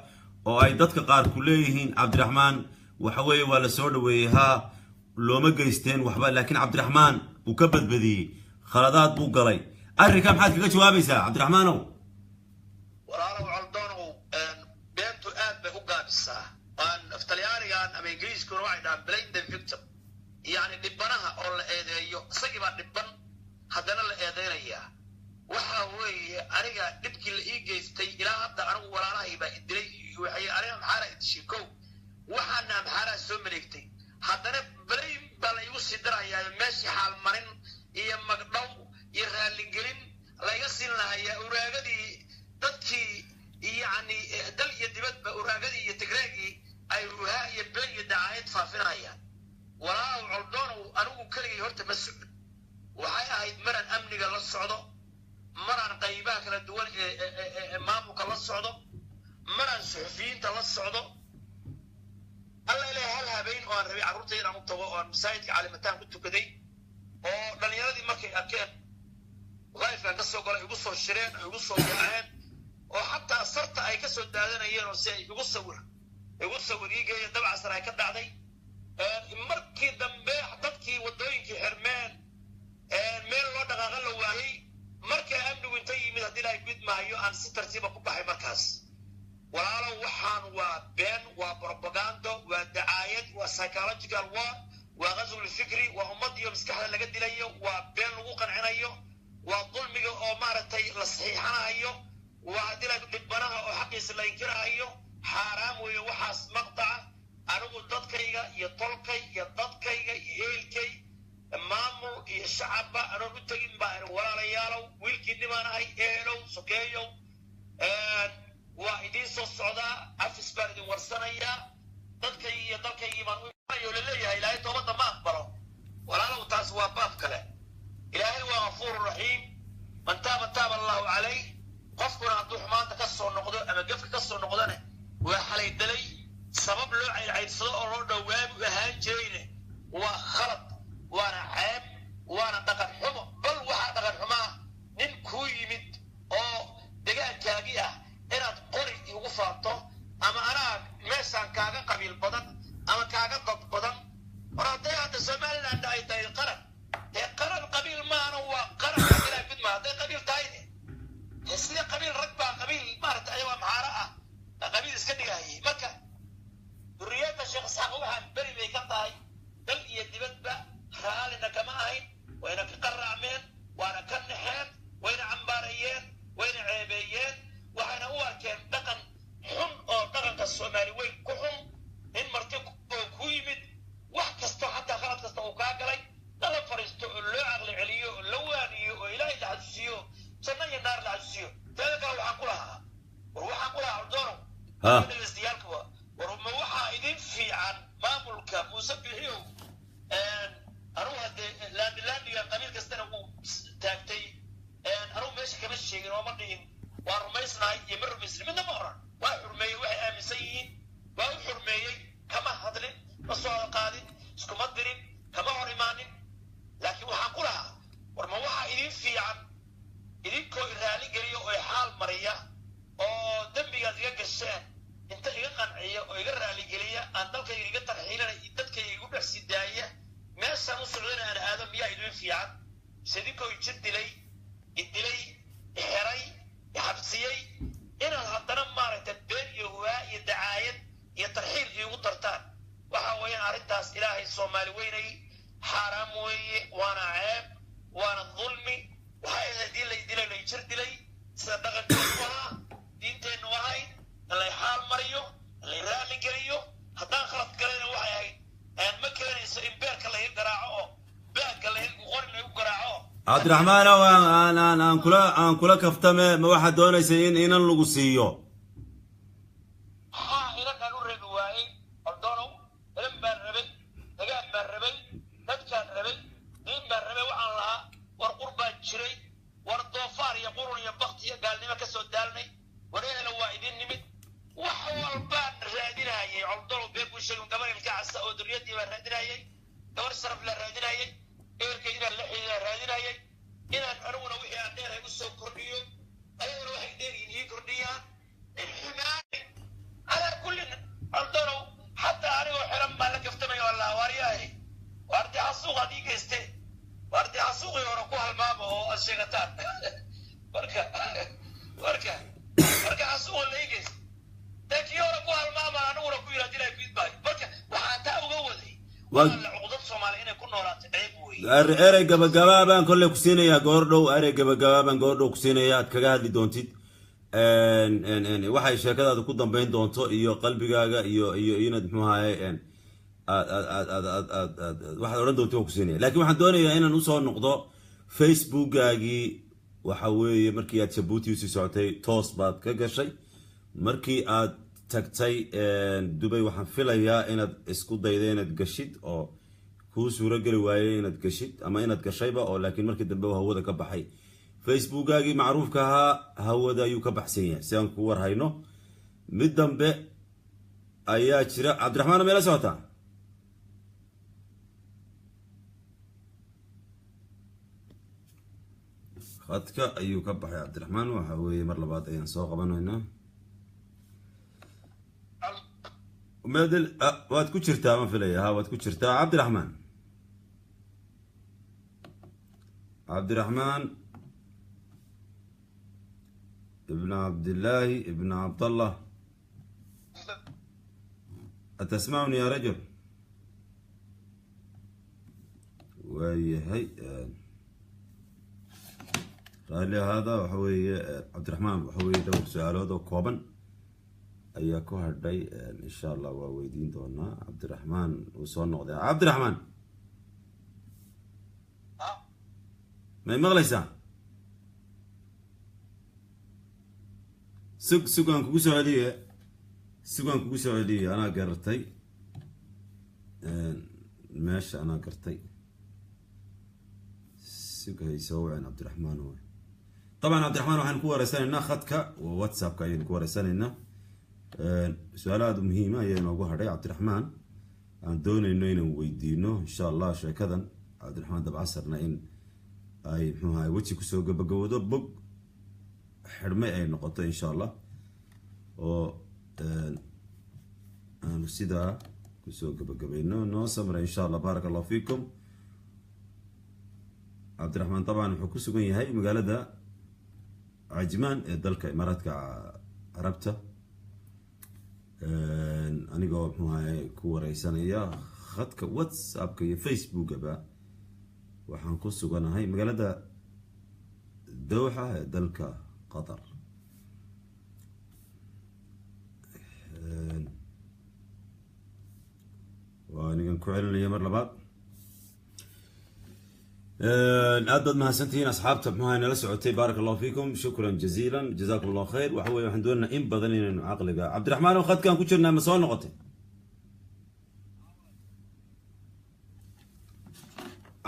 oo ay dadka qaar ku leeyihiin, Cabdiraxmaan waxa weeye waa la soo dhoweeyey, haa, looma geysteen waxba, laakiin Cabdiraxmaan uu ka badbadiyey, khaladaad buu galay. Arrinkaa maxaad kaga jawaabaysaa, Cabdiraxmaanow? Walaalow Coldonow, beentu aad bay u gaabisaa. Af Talyaanigan ama Ingiriiskuna waxay dhahaan "blame the victim", yacni dhibanaha oo la eedeeyo. Isagii baa dhiban, haddana la eedeynayaa. Waxa weeye aniga dhibkii la ii geystay ilaa hadda, anigu walaalahay baa idilay, waxay aniga Amxaaraa idishay kow, waxaana Amxaaraa soo maleegtay, haddana blame baa la igu sii darayaa. Meeshii xaalmarin iyo magdhow iyo raalligelin layga siin lahayaa Uraagadii, dadkii yacni dal iyo dibadba Uraagadii iyo Tigreegii ay ruhaa iyo been iyo dacaayad faafinayaan. Walaalow Coldonow, anigu keligay horta ma socon. Waxay ahayd maraan amniga la socdo, maraan qaybaha kala duwan ee maamulka la socdo, maraan suxufiyiinta la socdo. Alla ilahay, hal habeen oo aan rabay carruurta inaan u tago oo aan masaajidka Calimataan ku tukaday oo dhallinyaradii markay arkeen live-kan ka soo galay igu soo shireen oo igu soo yaaceen oo xataa sarta ay ka soo daadanayeen oo si ay igu sawir ii geeyeen, dabcasar ay ka dhacday. Markii dambe dadkii waddooyinkii xirmeen, meel loo dhaqaaqa la waayey, markaa amnigu inta yimid, haddii Ilaahay gud maayo, aan si tartiiba ku baxay markaas. Walaalow, waxaan waa been, waa propagando, waa dacaayad, waa psychological war, waa qaswul fikri, waa ummad iyo maskaxda laga dilayo, waa been lagu qancinayo, waa dulmiga oo maaragtay la saxiixanayo, waa haddii la dhibanaha oo xaqiisa la inkirahayo. Xaaraam weeye waxaas maqtaca. Anigu dadkayga iyo tolkay iyo dadkayga iyo ehelkay, maamul iyo shacabba anoon u tegin baa iri: walaalayaalow, wiilkiinni baan ahay, ehelow, sokeeyow, waa idiin soo socdaa, afis baan idin warsanayaa, dadkaygii iyo dalkaygii baan u imanayo. Laleeyahay Ilaahay toobadda ma aqbalo. Walaalow, taas waa baab kale. Ilaahay waa Gafuuru Raxiim, man taaba taaba Allahu calayh. Qofkuna hadduu xumaanta ka soo noqdo ama gefka ka soo noqdone, waa xalay dalay. Sabab loo cayrcayrsado oo loo dhowaabu ahaan jirayne waa khalad, waana ceeb, waana dhaqan xumo. Bal waxaa dhaqan xumaa nin kuu yimid oo degaankaagii ah inaad qori igu faanto ama anaa meeshaan kaaga qabiil badan ama kaaga dad badan. War hadday hadda Somaliland ay tahay qaran, dee qaran qabiil maana, waa qaran ilaa gudma. Hadday qabiil tahayne, dee sida qabiil rag baa qabiil maaragtay ayagoo Maxaaro ah qabiil iska dhigahayay. Marka duriyadda Sheekh Isxaaq waxaan beri bay ka tahay dal iyo dibadba, raallina kama ahayn, wayna ka qaracmeen, waana ka naxeen, wayna cambaarayeen, wayna ceebeeyeen, waxayna u arkeen dhaqan xun oo dhaqanka Soomaali weyn ku xun in marti oo ku yimid, wax kasta, xataa khalad kasta uu kaa galay, lala fariisto oo loo caqli celiyo oo la waaniyo oo Ilaahay la xasuusiyo, janno iyo naar la xasuusiyo. Teeda kale waxaan ku lahaa, war waxaan ku lahaa Ordoonow, dhegeystayaalka, war ma waxaa idin fiican maamulka Muuse Bixiyow? Anugu haddee laandi laandi Sheegin oo ma dhihin waa rumaysnahay iyo ma rumaysni, midna ma oran. Waa xurmeeyey waxay aaminsan yihiin, waa u xurmeeyey. Kama hadlin, ma soo qaadin, iskuma dirin, kama hor imaanin. Laakiin waxaan ku lahaa, war ma waxaa idin fiican idinkoo i raali geliya oo i xaal mariya oo dembigaad iga gasheen inta iga qanciya oo iga raaligeliya, aan dalkayga iga tarxiilana, dadkayga igu dhex sii daaya, meeshaan u socdana aan aado, miyaa idin fiican, mise idinkoo i jir dilay, i dilay, i xeray, i xabsiyey, inaad haddana maaragtay been iyo huwaa iyo dacaayad iyo tarxiil iigu dartaan? Waxa weeyaan arrintaas Ilaahay Soomaali weynay xaaraam weeye, waana ceeb, waana dulmi. Waxay ahayd haddii lay dilay, lay jir dilay, sida dhaqankeenu ahaa, diinteennu ahayd, in lay xaal mariyo, in lay raalli geliyo. Haddaan khalad galayna waxay ahayd, ma keenayso in beerka layga garaaco oo baagga laygu qorin laygu garaaco. Cabdiraxmaanow, aan kula kaftame, ma waxaad doonaysay in inan lagu siiyo? Haa, inankaan u reebi waayey, Ordoonow. Inan baan rabay, degaan baan rabay, dadkaan rabay, diin baan rabay. Waxaan lahaa, war qur baan jiray, war doofaar iyo qurun iyo bakti iyo gaalnimo ka soo daalnay, war ehela waa idin nimid, wax walbaan raadinayay. Coldonow, been kuu sheegin, gabar ilka casa oo duriyadii baan raadinayay, gabar sharaf la raadinayay, ehelkay inaan la xidhiidaan raadinayay, inaan aniguna wixii aan dheerahay u soo kordhiyo, ayaguna waxay dheeryihiin ii kordhiyaan in xumaanay. Calaa kullin, Coldonow, xataa anigoo xiran baan la kaftamay oo allah waaryahay, waardi xasuuqaad ii geyste, waardi xasuuqii hore ku halmaama oo aad sheegataan. Marka xasuuqa la ii geyste dee kii hore ku halmaama, aniguna ku yidhi hadii ku idmaayo. Marka waxaan taa uga waday, walaala, cuqdad Soomaali inay ku noolaato ceeb weeye. Erey gabagabaa baan kolley ku siinayaa goor dhow, erey gabagabaa baan goor dhow ku siinayaa aad kaga hadli doontid waxay sheekadaada ku dambeyn doonto iyo qalbigaaga iyo inaad muxuu ahaye aad aad aad aad aad aad aad waxaad odhan doonto waan ku siinaya. Laakiin waxaan doonayaa inaan usoo noqdo Facebookgaagii. Waxa weeye markii aad Jabuuti usii socotay toos baad ka gashay. Markii aad tagtay Dubay, waxaan filayaa inaad isku dayday inaad gashid oo kuu suuro geli waayey inaad gashid ama inaad gashayba oo laakiin markii dambe uu hawada ka baxay. Facebookgaagii macruufka ahaa hawada ayuu ka baxsan yahay si aan ku warhayno. Mid dambe ayaa jira. Cabdiraxmaan, meela socotaa? Khadka ayuu ka baxay Cabdiraxmaan. Waxa weeye mar labaad ayaan soo qabanaynaa. Medel waad ku jirtaa, ma filaya. Ha, waad ku jirtaa, Cabdiraxmaan. Cabdiraxmaan ibn Cabdillaahi ibn Cabdallah, atasmacuni ya rajul? Waayahay, raalli ahaada. Waxa weeye Cabdiraxmaan, waxa weeye dhowr su-aalood oo kooban ayaa ku hadhay. Insha Allah waa weydiin doonaa. Cabdiraxmaan uu soo noqday. Cabdiraxmaan, may maqlaysaa? Sug, sugaan kugu soo celiye, sugaan kugu soo celiye. Anaa garatay meesha, anaa gartay. Sug, hay soo waceen Cabdiraxmaan. Waay طبعا Cabdiraxmaan, waxaan ku wareysanaynaa khadka WhatsAppka ayaynu ku wareysanaynaa. Su-aalo aada muhiima ayaa inoogu hadhay Cabdiraxmaan aan doonayno inaan weydiino insha Allah. Sheekadan Cabdiraxmaan Dabcasarna in ay muxuu ahay weji kusoo gabagabowdo, bog xidhmay ay noqoto insha Allah, oo aanu sidaa kusoo gabagabayno. Noo samra insha Allah. Baaraka Allahu fiikum. Cabdiraxmaan طبعا wuxuu ku sugan yahay magaalada Cajmaan ee dalka Imaaraadka Carabta, anigoo muxuu ahay ku wareysanaya khadka WhatsAppka iyo Facebookaba. Waxaan ku suganahay magaalada Dowxa ee dalka Qatar. Waa anigan ku celinaya mar labaad. Aad baad mahadsantihiin asxaabta muxuaha nala socotay. Baaraka Allahu fiikum, shukran jaziilan, jazakum Allahu khayr. Waxa weye waxaan doonaynaa in badan inaynu caqliga. Cabdiraxmaan oo khadkaan ku jirnaa, ma soo noqotay,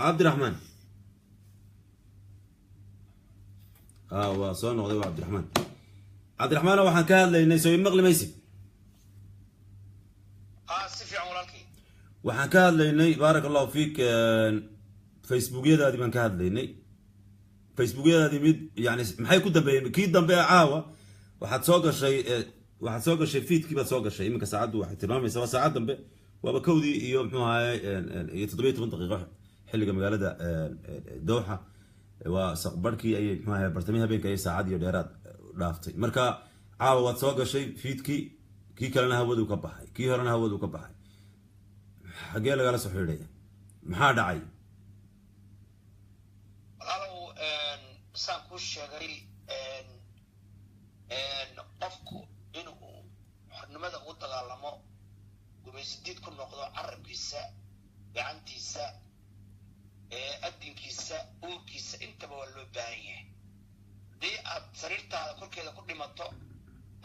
Cabdiraxmaan? Waa soo noqday, waa Cabdiraxmaan. Cabdiraxmaan, waxaan ka hadlaynay, soo imaqli maysid? Si fiican, walaalkii. Waxaan ka hadlaynay, baaraka Allahu fiik, Facebookyadaadii baan ka hadlaynay. Facebookyadaadii mid yani maxay ku dambeeyeen? Kii dambe ee caawa waxaad soo gashay, waxaad soo gashay fiidkii baad soo gashay. Iminka saacaddu waxay tilmaamaysaa waa saacad dambe, waaba 1dii iyo muxuu ahaye iyo 17 daqiiqo xilliga magaalada Dowxa. Waa saqbarhkii ayay, muxuu ahaye, bartamihii habeenka ayay saacad iyo dheeraad dhaaftay. Marka caawa waad soo gashay fiidkii, kii kalena hawadu ka baxay, kii horena hawadu ka baxay. Xaggee lagala soo xidhiidhaya? Maxaa dhacay? Walaalow, saan kuu sheegay, qofku inuu xornimada ugu dagaalamo, gumaysidiid ku noqdo, carabkiisa, gacantiisa, adinkiisa, uurkiisa, intaba waa loo baahan yahay. Haddii aad sariirtaada korkeeda ku dhimato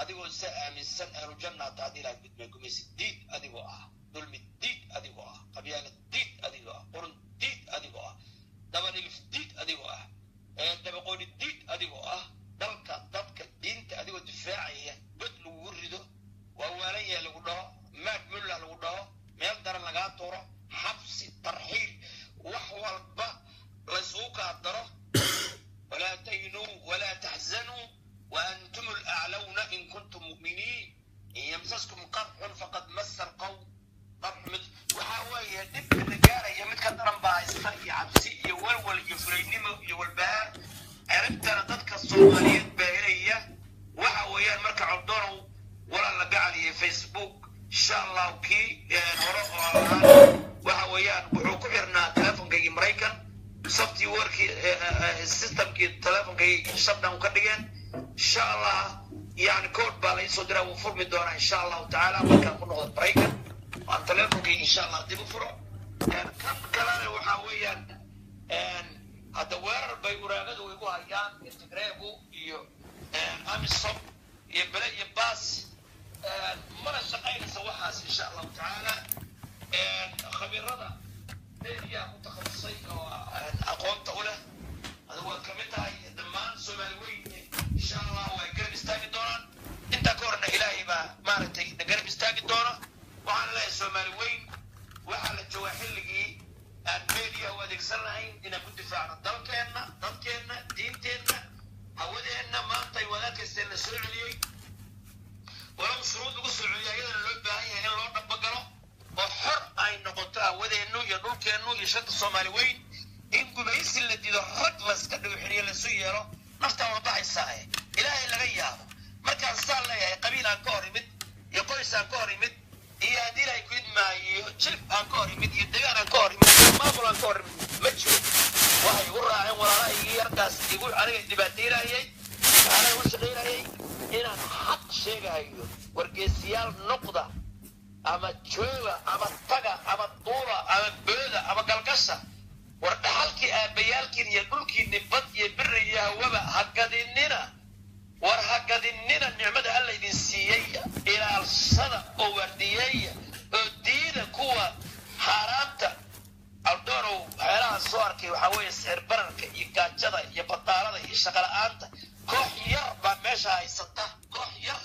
adigoo isa aaminsan ahlu jannaata, haddii Ilahay gudmay, gumaysi diid adigoo ah, dulmi diid adigoo ah, qabyaalad diid adigoo ah, qurun diid adigoo ah, dabanilif diid adigoo ah, dabaqooni diid adigoo ah, dalka, dadka, diinta adigoo difaacaya, god lagugu rido, waa waalan yahay lagu dhaho, maad mulla lagu dhaho, meel daran lagaa tuuro, xabsi, tarxiil, wax walba laysugu kaa daro. Walaa tahinuu walaa taxzanuu waantum alaclawna in kuntum mu'miniin, in yamsaskum qarxun faqad massa alqawm qarxu mid. Waxaa weeye dhibka la gaaraya mid ka daran baa haysta, iyo cabsi iyo walwal iyo fulaynimo iyo walbahaar. Ciribtana dadka Soomaaliyeed baa helaya. Waxa weeyaan marka, Coldonow, walaa la gacaliyay Facebook, insha Allahu kii hore oo ahaa waxa weeyaan wuxuu ku xirnaa telefonkaygii Maraykan, softwarekii, systemkii telefonkaygii shutdown ka dhigeen. Insha Allah yani code baa la isoo diraa, wuu furmi doonaa insha Allahu tacaala markaan ku noqdo Maraykan, aan telefonkii insha Allah dib u furo. Kan kalena waxaa weeyaan hadda weerar bay uraagadu igu hayaan, iyo Tigreegu iyo AMISOM iyo bele iyo baas. Mana shaqaynaysa waxaas insha Allahu tacaala. Khabiirada meediyaa ku takhasusay oo aqoonta u leh, adigu waad kamid tahay, dhammaan Soomaali weyn insha Allah way garab istaagi doonaan. Intaa ka horna Ilaahay baa maaragtay na garab istaagi doona. Waxaan leeyahay Soomaali weyn, waxaa la joogaa xilligii aan media u adeegsan lahayn inaan ku difaacno dalkeenna, dadkeenna, diinteenna, hawadeenna. Maanta ay wadaadkaysteen la soo celiyey, walow shuruud lagu soo celiyo, ayadana loo baahan yahay in loo dhambagalo oo xor ay noqoto hawadeennu iyo dhulkeennu iyo shanta Soomaali weyn. In gumaysi la dido, rag laska dhigo, xiriyo lasu yeelo, naftaa waa baxaysaahe Ilaahay laga yaabo. Markaan saan leeyahay, qabiil aan ka hor imid iyo qoys aan ka hor imid iyo haddii Ilaahay ku idmaayo jilib aan ka hor imid iyo degaan aan ka hor imid iyo maamul aan ka hor imid ma jiro. Waxay igu raaceen walaalahaygii yarkaas igu aniga dhibaateynayay, waxaana u shaqaynayay inaan xaq sheegahayo. Wargeysiyaal noqda, ama jooga, ama taga, ama duula, ama booda, ama galgasha. War dhaxalkii aabbayaalkiin iyo dhulkiinni, bad iyo biri iyo hawaba hagadinina. War hagadinina nicmada Alla idin siiyey, ilaalsada oo waardiyeeya oo diida kuwa xaaraanta. Aldoorow, waxyaalaha soo arkay waxaa weeye sicir bararka iyo gaajada iyo bataalada iyo shaqo la-aanta. Koox yar baa meesha haysata, koox yar.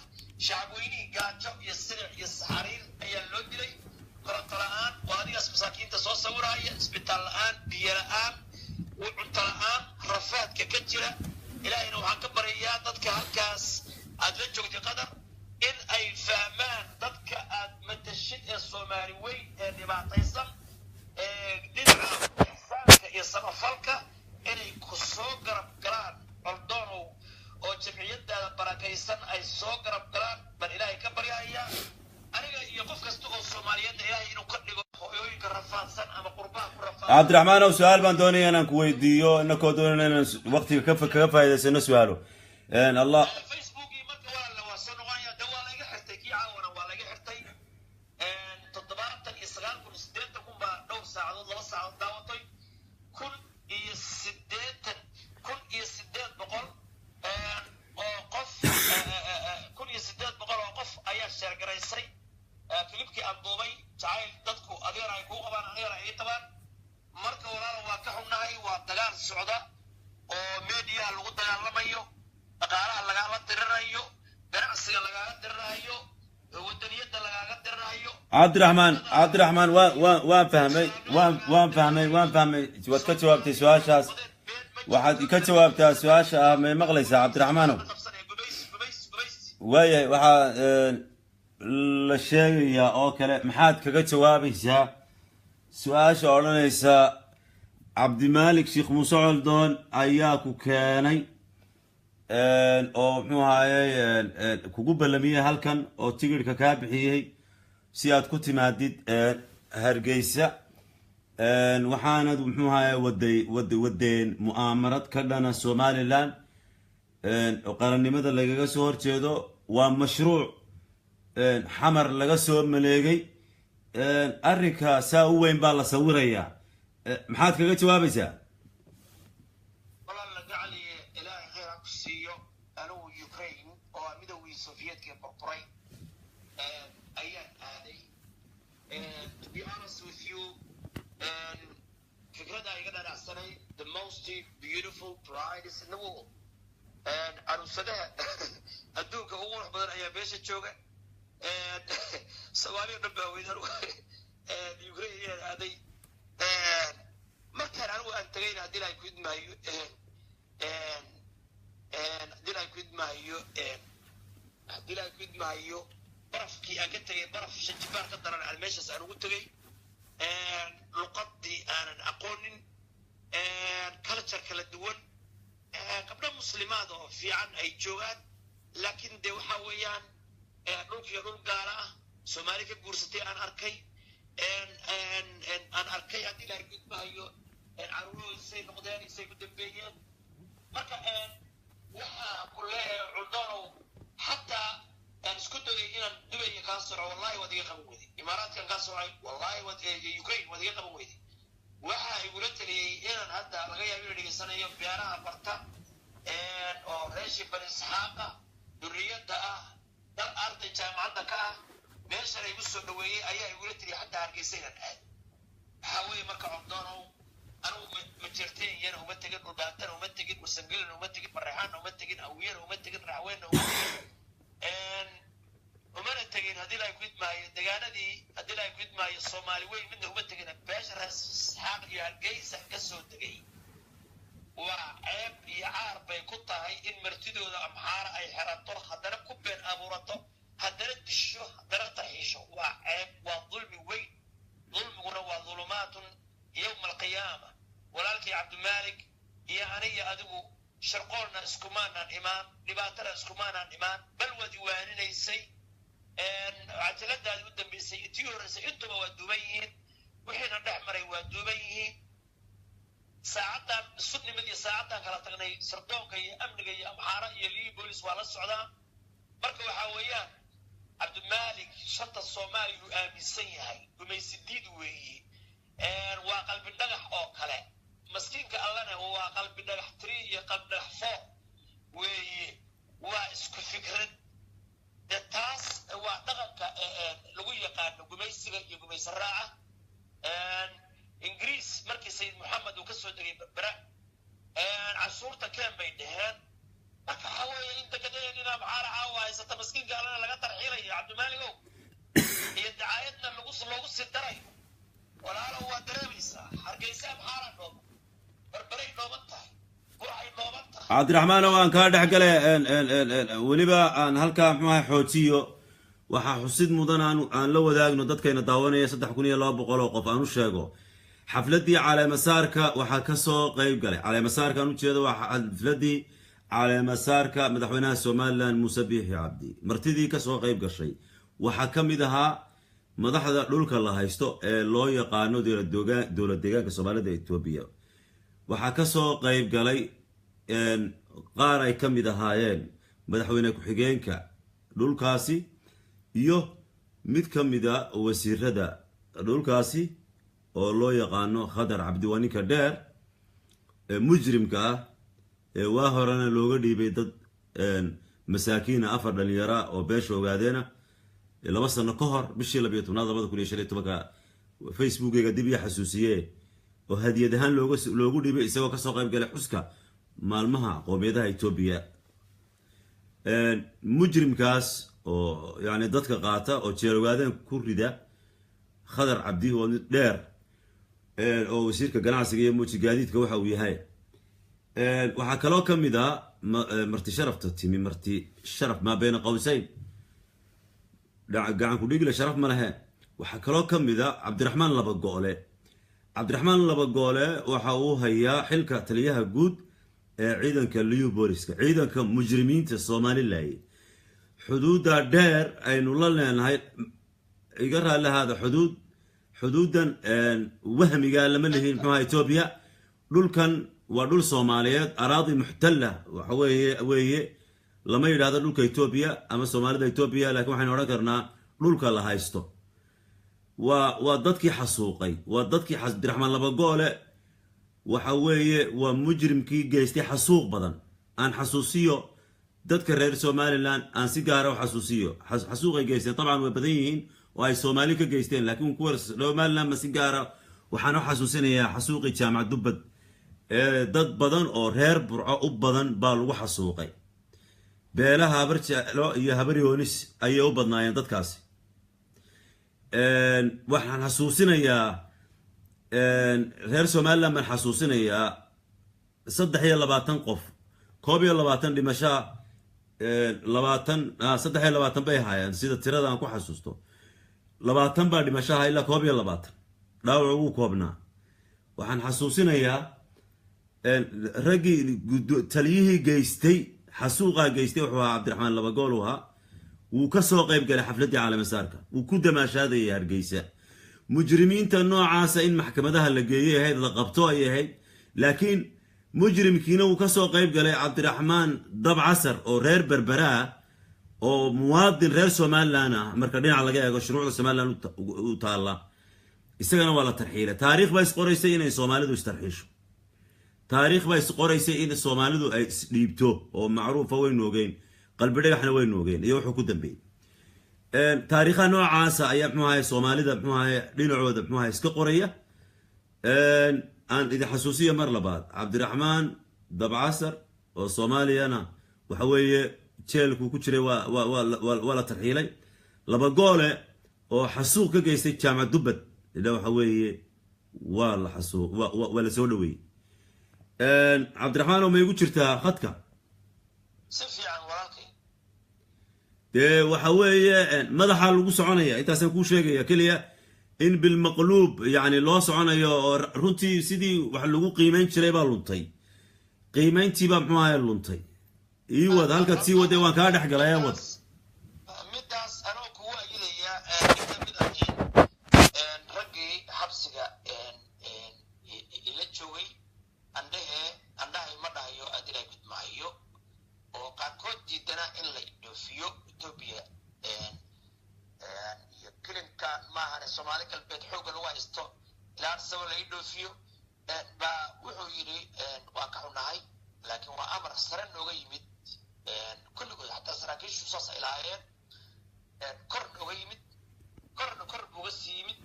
Shacabweynihii gaajo iyo silic iyo saxariir ayaa loo dilay, koronto la-aan oo adigaas masaakiinta soo sawiraya, isbitaal la-aan, biyo la-aan, cunto la-aan, rafaadka ka jira. Ilaahayna waxaan ka baryayaa dadka halkaas aad la joogtay Qatar in ay fahmaan dadka aad matashid ee Soomaali weyn ee dhibaataysan, ee dhinaca ixsaanka iyo samafalka inay ku soo garab galaan, Coldoonow, oo jamciyadaada barakaysan ay soo garab galaan baan Ilaahay ka baryahayaa. Aniga iyo qof kasta oo Soomaaliyeedna Ilaahay inuu ka dhigo hooyooyinka rafaadsan ama qurbaha ku rafaadsan. Cabdiraxmaanow, su-aal baan doonaya inaan ku weydiiyo, inakoo doonayna inaan waqtiga kaga faa'iidaysano su-aalo Allah. Facebookii marka walaala waa soo noqonaya de, waa laga xirtay kii caawana, waa laga xirtay. 79,000, 80,000 baa dhowr saacadood, 2 saacadood daawatay. 1080, 1800 oo qof, 1800 oo qof ayaa share garaysay clipkii aan duubay. Jacayl dadku adigana ay kuu qabaan, anigana ay ii qabaan. Marka walaala waa ka xunnahay, waa dagaal socda. Oo meediyaha lagu dagaalamayo, dhaqaalaha lagaala dirirayo, ganacsiga lagaaga dirirayo, wadaniyadda lagaaga dirirayo. Cabdiraxmaan, Cabdiraxmaan, waan fahmay, waan fahmay. Waad ka jawaabtay su-aashaas. Waxaad ka jawaabtaa su-aasha ah, may maqlaysaa, Cabdiraxmaanow? Gumaysi, gumaysi, gumaysi. Waayahay, waxaa la sheegayaa oo kale, maxaad kaga jawaabaysaa su-aasha odhanaysa Cabdimaalik Sheekh Muuse Coldoon ayaa ku keenay oo muxuu ahayey kugu ballamiyey halkan oo tigidhka kaa bixiyey si aad ku timaadid Hargeysa, waxaanad muxuu ahaye waday wadeen mu'aamarad ka dhana Somaliland oo qarannimada lagaga soo horjeedo, waa mashruuc Xamar laga soo maleegay, arrinka saa u weyn baa la sawirayaa, maxaad kaga jawaabaysaa? Walaal la gacaliye, Ilaahay khayr ha ku siiyo. Anigu Ukraine oo ah Midowgii Sofiyeetka burburay ayaan aaday. To be honest with you, fikradda iga dhadhacsanay, the most beautiful brides in the world, aruusadaha adduunka ugu qurux badan ayaa meesha jooga. Soomaaliya dhan baa weyd. Anigu Ukraine ayaan aaday. Markaan anigu aan tagayna, haddii Ilaahay ku idmaayo, barafkii aan ka tegay baraf shanjibaar ka daran aan meeshaas aan ugu tegay, luqadii aanan aqoonin, culture kala duwan, gabdho muslimaad oo fiican ay joogaan, laakiin dee waxa weeyaan dhulkiiyo dhul gaala ah, Soomaali ka guursatay aan arkay, aan arkay, haddii Ilaahay ku idmaayo, caruurahooda isay noqdeen, isay ku dambeeyeen. Marka waxaa ku leeyahay, Culdoonow, xataa aan isku dayay inaan Dubay kaa soco, wallahi waad iga qaban weyday. Imaaraadkan kaa socay, wallahi waad Ukraine waad iga qaban weyday. Waxaa igula taliyey inaan hadda laga yaabo inuu dhegeysanayo beeraha barta oo reeshi Bani Isxaaqa duriyadda ah, dal arday jaamacadda ka ah, meeshana igu soo dhaweeyey ayaa igula taliyey xataa Hargeysa inaan aado. Waxaa weeye marka, Cordoonow, anigu Majeerteenyana uma tegin, Dhulbaantana uma tegin, Wasangelina uma tegin, Mareexaanna uma tegin, Awiyana uma tegin, Raxweenna uma tegin, umana tegin, haddii Ilaahay ku idmaayo, degaanadii, haddii Ilaahay ku idmaayo, Soomaali weyn midna uma tegin. Beesha reer Isxaaq iyo Hargeysa ka soo degay waa ceeb iyo caar bay ku tahay in martidooda Amxaara ay xerato, haddana ku been abuurato, haddana disho, haddana tarxiisho. Waa ceeb, waa dulmi weyn. Dulmiguna waa dulumaatun yowma alqiyaama. Walaalkii Cabdimaalik iyo aniga adigu sharqoolna iskumaanaan imaan, dhibaatana iskumaanaan imaan, bal waad iwaaninaysay. Cajaladaadi u dambaysay, intii horreysay, intuba waa duuban yihiin. Wixiina dhex maray waa duuban yihiin. Saacaddan isu nimid iyo saacaddan kala tagnay, sirdoonka iyo amniga iyo Amxaara iyo Liyu Bolis waa la socdaa. Marka waxaa weeyaan, Cabdimaalik shanta Soomaaliya uu aaminsan yahay, gumaysidiid weeye, waa Qalbi Dhagax oo kale. Maskiinka allana waa Qalbi Dhagax 3 iyo Qalbi Dhagax 4 weeye, waa isku fikrad. De taas waa dhaqanka lagu yaqaano gumaysiga iyo gumaysi raaca. Ingiriis markii Sayid Moxamed uu ka soo degay Berbera, cashuurta keen bay dheheen. Marka waxaa weeye in degadeen in Amxaara caawa haysata, maskiinka allana laga tarxiilayo, Cabdimaaligow, iyo dacaayadna lagu loogu sii darayo. Walaalow, waa dareemaysaa, Hargeysa Amxaara dhooban, Berberay dhooban tahay, Burcay dhooban tahay. Cabdiraxmaan, oo aan kaa dhex gale, weliba aan halkaa muxuu ahay xoojiyo. Waxaa xusid mudan aan la wadaagno dadkayna daawanaya, 3200 oo qof, aan u sheego xafladdii caleemasaarka waxaa ka soo qeyb galay. Caleemasaarka aan ujeedo waa xafladdii caleemasaarka madaxweynaha Somaliland Muuse Biixi Cabdi. Martidii kasoo qeyb gashay waxaa ka mid ahaa madaxda dhulka la haysto ee loo yaqaano Dowlad Deegaanka Soomaalida Etoobiya. Waxaa kasoo qeyb galay qaar ay ka mid ahaayeen madaxweyne ku-xigeenka dhulkaasi iyo mid ka mida wasiirada dhulkaasi oo loo yaqaano Khadar Cabdi. Waa ninka dheer ee mujrimka ah ee waa horena looga dhiibay dad masaakiina, afar dhalinyara oo beesha ogaadeena, 2 sano ka hor, bishii 12aad 2015-ka, Facebookeyga dib ii xasuusiye, oo hadiyad ahaan loogu dhiibay isagoo kasoo qayb galay xuska Maalmaha Qoomiyadaha Etoobiya. Mujrimkaas oo yani dadka qaata oo jeerogaadeen ku rida, Khadar Cabdi, waa mid dheer oo wasiirka ganacsiga iyo muuji gaadiidka waxa uu yahay. Waxaa kaloo ka mid ah marti sharafta timi, marti sharaf maa beyna qowseyn, gacan ku dhiigle sharaf ma lehe. Waxaa kaloo ka mid a Cabdiraxmaan Laba Go'le. Cabdiraxmaan Laba Goole waxa uu hayaa xilka taliyaha guud ee ciidanka Liyu Booliska, ciidanka mujrimiinta Somalilaye. Xuduudda dheer aynu la leenahay, iga raallihaada, xuduuddan wahmiga lama lihin, muxuaha, Etoobiya. Dhulkan waa dhul Soomaaliyeed, أراضي محتلة waxa weeye. Lama yidhahdo dhulka Etoobiya ama Soomaalida Etoobiya, lakin waxaynu odhan karnaa dhulka la haysto. Waa dadkii xasuuqay, waa dadkii Cabdiraxmaan Labagoole waxa weeye waa mujrimkii geystay xasuuq badan. Aan xasuusiyo dadka reer Somaliland, aan si gaara u xasuusiyo xasuuqay geysteen. Dabcan way badan yihiin oo ay Soomaali ka geysteen, laakiin kuwa Somaliland ma si gaara waxaan u xasuusinayaa xasuuqii Jaamac Dubbad ee dad badan oo reer Burco u badan baa lagu xasuuqay. Beelaha Habar Jeclo iyo Habar Yoonis ayay u badnaayeen dadkaasi. Waxaan xasuusinayaa reer Somaliland, baan xasuusinayaa 23 qof, 21 dhimashaa, 20, 23 bay ahaayeen sida tirada aan ku xasuusto. 20 baa dhimashaha ilaa 21 dhaawac ugu koobnaa. Waxaan xasuusinayaa raggii taliyihii geystay xasuuqaa geystay wuxuu ahaa Cabdiraxmaan Labagool uu ahaa. Wuu ka soo qayb galay xafladdii caalamisaarka, wuu ku damaashaadayay Hargeysa. Mujrimiinta noocaasa in maxkamadaha la geeyay ahayd, la qabto ay ahayd, laakiin mujrimkiina wuu ka soo qayb galay. Cabdiraxmaan Dabcasar oo reer Berberaa oo muwaadin reer Somaliland ah marka dhinac laga eego shuruucda Somaliland u taalla, isagana waa la tarxiilay. Taariikh baa isqoraysay inay Soomaalidu istarxiisho, taariikh baa isqoraysay in Soomaalidu ay isdhiibto oo macruufa. Waynu ogeyn Qalbi Dhagaxna, waynu ogeyn iyo wuxuu ku dambeeyey. Taariikhaha noocaasa ayaa, muxuu ahay, Soomaalida, muxuu ahay, dhinacooda, muxuu ahay, iska qoraya. Aan idin xasuusiya mar labaad, Cabdiraxmaan Dabcasar oo Soomaaliyana waxa weeye jeelkuu ku jiray waa la tarxiilay. Laba Goole oo xasuuq ka geystay Jaamac Dubbad ila waxa weeye waa la xasuuq, waa la soo dhaweeyey. Cabdiraxmaan oo ma igu jirtaa khadka? Si fiican, walaalkay. Dee waxa weeye madaxa lagu soconaya, intaasaan kuu sheegaya keliya, in bilmaqluub yani loo soconayo oo runtii sidii wax lagu qiimeyn jiray baa luntay, qiimeyntiibaa, muxuu ahay, luntay. Ii wad halkaad sii waday, waan kaa dhex galay, wad. Midaas anoo kugu ayidaya, mid ka mid ahi raggii xabsiga ila joogay, andhehe andhahay ma dhahayo adilaa gudmaayo, oo qaarkood diidana in la dhoofiyo Etoobiya iyo kilinka maahane Soomaali Galbeed xoogga lagu haysto ilaa sabo la dhoofiyo, baa wuxuu yidhi: "Waan ka xunahay, laakiin waa amar sare nooga yimid." Kulligood xataa saraakiishu saas ay lahaayeen, kor nooga yimid, korna kor buuga sii yimid.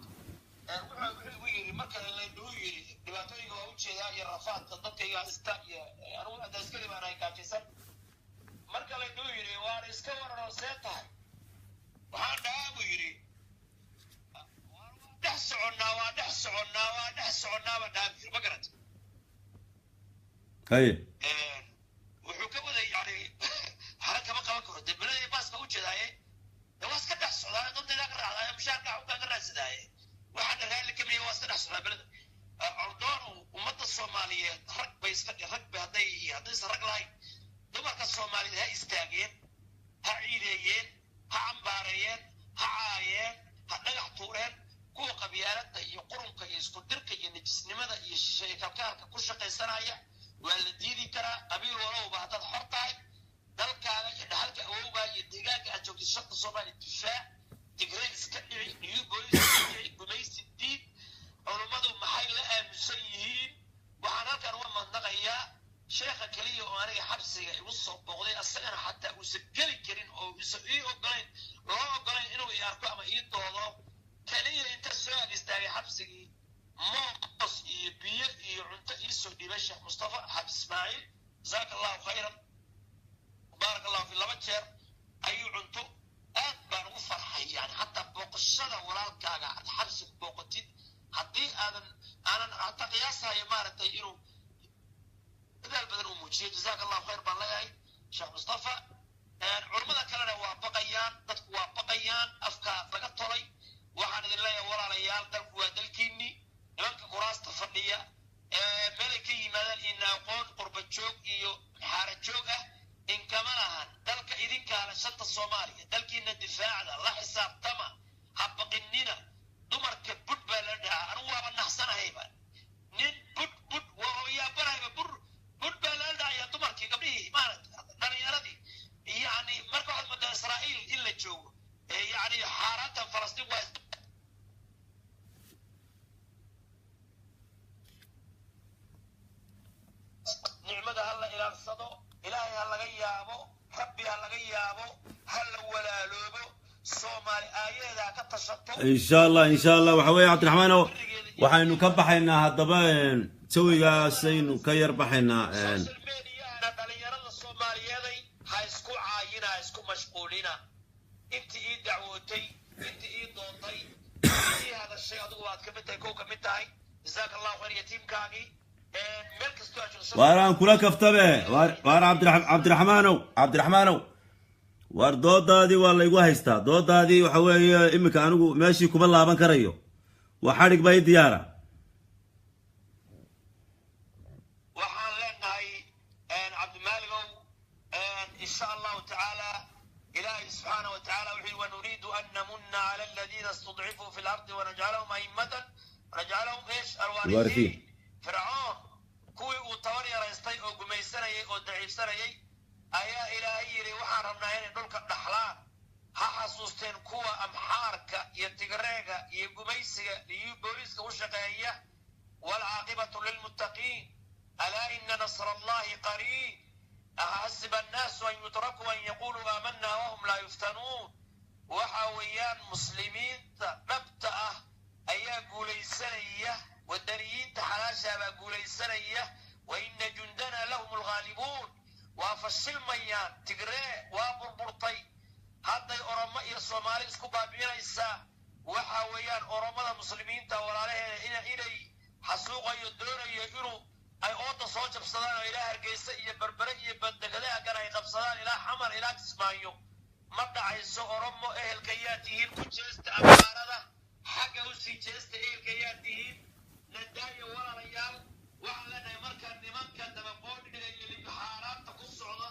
Wuxuu igu yidhi marka laydhuu yidhi dhibaatooyinka waa ujeedaa iyo rafaadka dadkayga haysta iyo anigu hadda askari baan ahay gaajaysan. Marka laydhuu yidhi waana iska waran oo see tahay, waxaan dhahaa buu yidhi: "Dhex soconnaa, waa dhex soconnaa, waa dhex soconnaa," baan dhahaa buu yidhi. Ma garat? Haye. Wuxuu ka waday yani waxna kama qaban karo, dee beladii baaska u jeedaaye, de waa iska dhex socdaa, dantaydaa ka raacdaaye, mushaarka xubkaa ka raadsadaaye, waxaana raalli kamaya, waa iska dhex socdaa beleda. Cordoonu ummadda Soomaaliyeed rag bay iska, rag bay haddaysan rag lahayn, dumarka Soomaaliyeed ha istaageen, ha ciideeyeen, ha cambaareeyeen, ha caayeen, ha dhagax tuureen kuwa qabyaaladda iyo qurunka iyo isku dirka iyo nijisnimada iyo shisheeye kalkaalka ku shaqaysanaya. Waa la diidi karaa qabiil walowba. Haddaad xor tahay, dalkaaga iyo dhaxalka awowgaa iyo deegaanka aad joogtid, shanta Soomaaliya difaac, Tigrey iska dhici, New Bolis iska dhici, gumaysi diid. Culummadu maxay la aamusan yihiin? Waxaan halkan uga madnaqayaa sheekha keliya oo aniga xabsiga igu soo booqday, asagana xataa uusan geli karin oo uusan ii ogolayn, loo ogolayn inuu i arko ama ii doodo. Keliya inta soo ag istaagay xabsigii, moos iyo biyo iyo cunto iisoo dhiibay, Sheekh Mustafa Xaab Ismaaciil. Jazaaka Allahu khayran, baaraka Allahu fi. Laba jeer ayuu cunto, aad baan ugu farxay. Yani xataa booqashada walaalkaaga aad xabsi ku booqatid, haddii aadan aanan hataa qiyaasayo maaragtay inuu dadaal badan uu muujiyay. Jazaaka Allahu khayr baan leeyahay, Sheekh Mustafa. Culummada kalena waa baqayaan, dadku waa baqayaan, afka laga tolay. Waxaan idin leeyahay, walaalayaal, dalku waa dalkiinni. Nimanka kuraasta fadhiya meelay ka yimaadaan ina aqoon, qurba joog iyo xaara joog ah inkama lahan dalka, idinkaale shanta Soomaaliya. Dalkiina difaacda, la xisaabtama, ha baqinina. Dumarka budh baa la dhacaa, anigu waaba naxsanahayba, nin budh budh waa yaabanahayba, bur budh baa lala dhacaya dumarkii, gabdhihii, maaragta, dhalinyaradii. Yani marka waxaad moodaa Israa'iil in la joogo, yani xaaraantan Falastiin waa nicmada. Ha la ilaalsado, Ilaahay ha laga yaabo, Rabbi ha laga yaabo, ha la walaaloobo, Soomaali aayaheeda ha ka tashato. Insha Allah, insha Allah. Waxa weeye, Cabdiraxmaanow, waxaynu ka baxaynaa haddaba jawigaasaynu ka yar baxaynaa. Social mediahana dhalinyarada Soomaaliyeeday ha isku caayina, ha isku mashquulina. Intii ii dacwootay, intii ii doontay, intii ii hadashay, adigu waad kamid tahay, kow kamid tahay. Jazaaka Allahu khayr, yatiimkaagii meel kastoo aad joogto. Waar aan kula kaftabe, waar Cabdiraxmaanow, Cabdiraxmaanow, waar doodaadii waa laygu haystaa. Doodaadii waxa weeye iminka anigu meeshii kuma laaban karayo, waa xadhig baa ii diyaara. Waxaan leenahay, Cabdimaaligow, insha Allahu tacaala, Ilaahay subxaana wa tacala wuxuu yihi: "ونريد أن نمن على الذين استضعفوا في الأرض ونجعلهم أئمة ونجعلهم" ايش؟ الوارثين. الوارثين. Fircoon kuwii uu tabar yaraystay oo gumaysanayay oo daciifsanayay ayaa Ilaahay yidhi: "Waxaan rabnaa inay dhulka dhaxlaan." Ha xasuusteen kuwa Amxaarka iyo Tigreega iyo gumaysiga iyo booliiska u shaqeeya. والعاقبة للمتقين، ألا إن نصر الله قريب، أحسب الناس أن يتركوا أن يقولوا آمنا وهم لا يفتنون. Waxa weeyaan muslimiinta dhabta ah ayaa guulaysanaya, wadaniyiinta xalaashaa baa guulaysanaya. وإن جندنا لهم الغالبون. Waa fashilmayaan Tigree, waa burburtay, hadday Oromo iyo Soomaali isku baabi'inaysaa. Waxa weeyaan Oromada muslimiinta walaalaheeda inay xasuuqayo doonayo, inuu ay ooda soo jabsadaan oo ilaa Hargeysa iyo Berbere iyo bandegadaha kale ay qabsadaan, ilaa Xamar, ilaa Kismaayo. Ma dhacayso. Oromo ehelka yaa tihiin, ku jeesta Amxaarada, xagga usii jeesta, ehelka yaa tihiin, nadaayo. Walaalayaal, waxaan leenahay marka nimanka dabaqoodhiga iyo xaaraanta ku socda,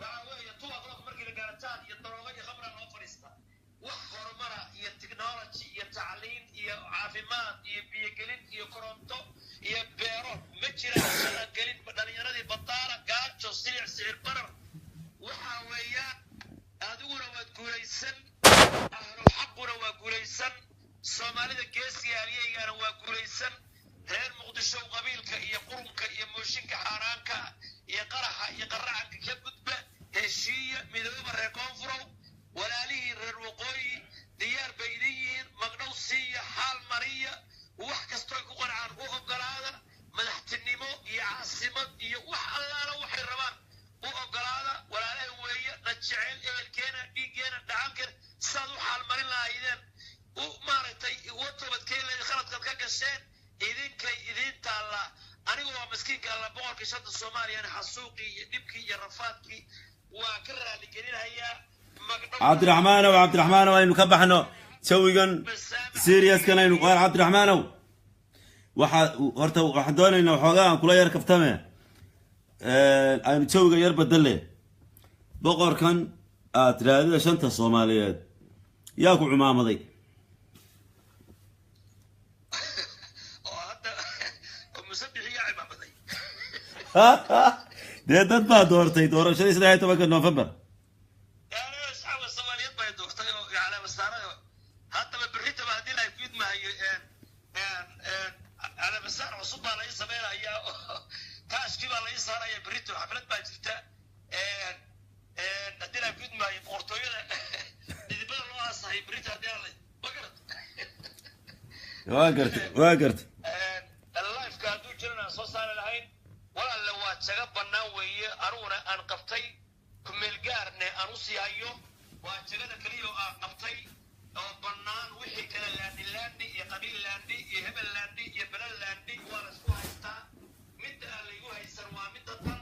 waxa weeye 2 o'clock markii la gaaro jaad iyo daroogo iyo khamra loo fadhiista. Wax horumara iyo technology iyo tacliin iyo caafimaad iyo biyogelin iyo koronto iyo beero ma jiraan, shaqogelin dhalinyaradii bataala, gaajo, silic, sicir barar. Waxa weeyaan adiguna waad guulaysan, ahlu xaquna waa guulaysan, Soomaalida geesiga halyeygana waa guulaysan. Reer Muqdisho, qabiilka iyo qurunka iyo mooshinka xaaraanka iyo qaraxa iyo qaracanka ka gudba, heshiiya, midooba. Reer Koonfurow, walaalihii reer Waqooyi diyaar bay idin yihiin. Magdhow siiya, xaal mariya, wax kastoo ay ku qancaan u ogolaada, madaxtinimo iyo caasimad iyo wax allaala waxay rabaan u ogolaada. Walaalaha weeye, na jecel, ehelkeena, dhiiggeena, dhacankeena. Sidaad u xaal marin lahaydeen, u maaragtay uga toobadkeen lahayd khaladkaad ka gasheen, idinkay idiin taallaa. Anigu waa miskiinka alla, boqorkii shanta Soomaaliyana xasuuqii iyo dhibkii iyo rafaadkii waa ka raaligelinhayaa. Magdhow. Cabdiraxmaanow, Cabdiraxmaanow, aynu ka baxno jawigan serious-kan aynu. Waar Cabdiraxmaanow, waxa horta waxaan doonaynaa waxoogaa aan kula yar kaftame, aynu jawiga yar bedele. Boqorkan aad tiraadida shanta Soomaaliyeed yaa ku cumaamaday? Oo hadda oo Musabixi yaa cimaamaday? Dee dad baa doortay doorashadii 13-ka November. Yani shacabka Soomaaliyeed bay doortay oo calaamasaarada. Haddaba berritaba haddii la ku idmahayo, calaamasaar cusub baa la ii samaynayaa oo taashkii baa la ii saaraya berrito, xaflad baa jirta. Haddii la ku idmahayo, boqortooyada dhidibada loo aasahay berrito haddii aan la ma garat. Waa gartay, waa gartay. Live-ka hadduu jiran aan soo saari lahayn. Walaalle, waa jago bannaan weeye. Aan qabtay, kumeelgaarne aan usii hayo, waa jagada keliya oo aan qabtay oo bannaan. Wixii kale laandi laandi iyo qabiil laandi iyo hebel laandi iyo belel laandi waa la isku haystaa. Midda aan laygu haysan waa midda tan.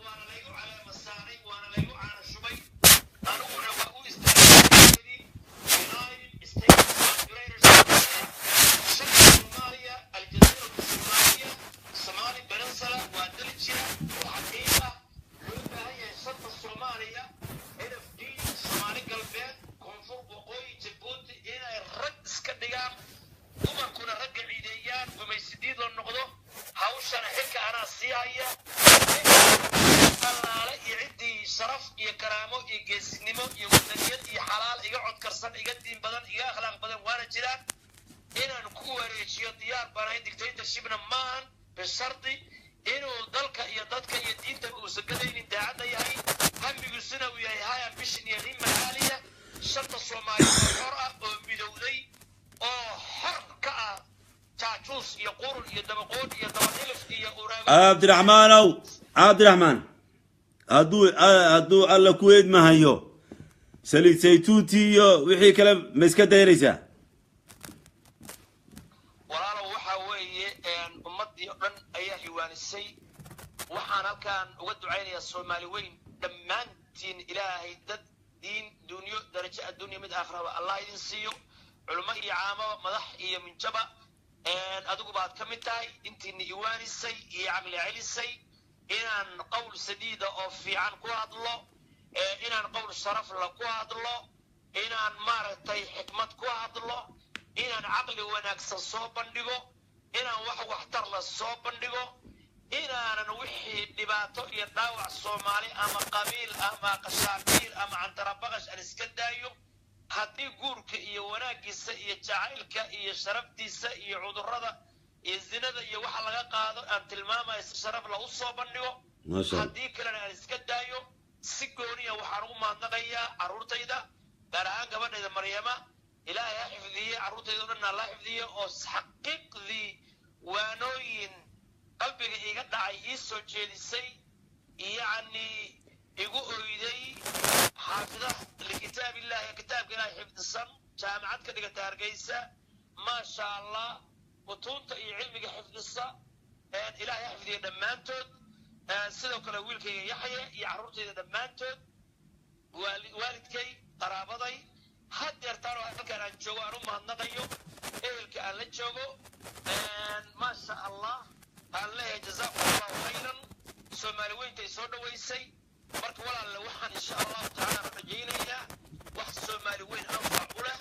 Waana laygu caleema saaray, waana laygu caana shubay, aniguna waa u istaagay United States of Greater Somalia, shanta Soomaaliya, Aljazeera Soomaaliya, Somali Peninsula waa dal jira oo xaqiiq ah. Loo baahan yahay shanta Soomaaliya, NFD, Soomaali Galbeed, Koonfur, Waqooyi, Jabuuti, inay rag iska dhigaan, dumarkuna ragga ciideeyaan, gumaysidiid la noqdo. Hawshana xilka anaa sii haya. Allaale iyo ciddii sharaf iyo karaamo iyo geesinimo iyo wadaniyad iyo xalaal iga codkarsan, iga diin badan, iga akhlaaq badan, waana jiraan, inaan ku wareejiyo diyaar baan ahay. Dictatorshipna maahan, bishardi inuu dalka iyo dadka iyo diintaba uusan gadaynin, daacadda yahay, hamigiisuna uu yahay high ambition iyo himma caaliya. Shanta Soomaaliyeed oo xor ah oo midowday oo xor ka ah jaajuus iyo qurun iyo dabaqoon iyo dabadhilif iyo uraag. Cabdiraxmaanow, Cabdiraxmaan, hadduu Alla ku eedmahayo, saliid saytuuntii iyo wixii kale ma iska daynaysaa? Walaalow, waxaa weeye ummaddii oo dhan ayaa hiwaanisay. Waxaan halkaan uga ducaynayaa Soomaali weyn dhammaantiin, Ilaahay dad diin dunyo darajo adduunya mid aakhiraba Allah idin siiyo, culummo iyo caamaba, madax iyo minjaba. Adigu baad ka mid tahay intiina iwaanisay iyo caqli celisay inaan qowl sadiida oo fiican ku hadlo, inaan qowl sharaf la ku hadlo, inaan maaragtay xikmad ku hadlo, inaan caqli wanaagsan soo bandhigo, inaan wax waxtar la soo bandhigo, inaanan wixii dhibaato iyo dhaawac Soomaali ama qabiil ama qashaabiil ama cantarabaqash aan iska daayo. Haddii guurka iyo wanaaggiisa iyo jacaylka iyo sharaftiisa iyo cudurrada iyo zinada iyo waxa laga qaado aan tilmaamayo si sharaf la u soo bandhigo. Maasha Allah. Haddii kalena aan iska daayo. Si gooniya waxaan ugu mahadnaqayaa carruurtayda, gaar ahaan gabadhayda Maryama, Ilaahay ha xifdiye. Carruurtayda o dhan alla xifdiye, oo xaqiiqdii waanooyin qalbiga iiga dhacay ii soo jeedisay, yacni igu oyday, xaafida likitaab Illahi, kitaabka Ilahay xifdisan, jaamacad ka dhigata Hargeysa, maasha Allah, mutuunta iyo cilmiga xifdisa. Ilaahay ha xifdiye dhammaantood. Sidoo kale wiilkayga Yaxye iyo carruurtayda dhammaantood, waalidkay, qaraabaday, haddeertaan oo halkaan aan joogo aan u mahadnaqayo, ehelka aan la joogo, maasha Allah, aan leeyahay jazaakum Allahu khayran. Soomaali weyntay soo dhowaysay. Marka walaalle, waxaan insha Allahu tacaala rajaynayaa wax Soomaali weyn anfac u leh,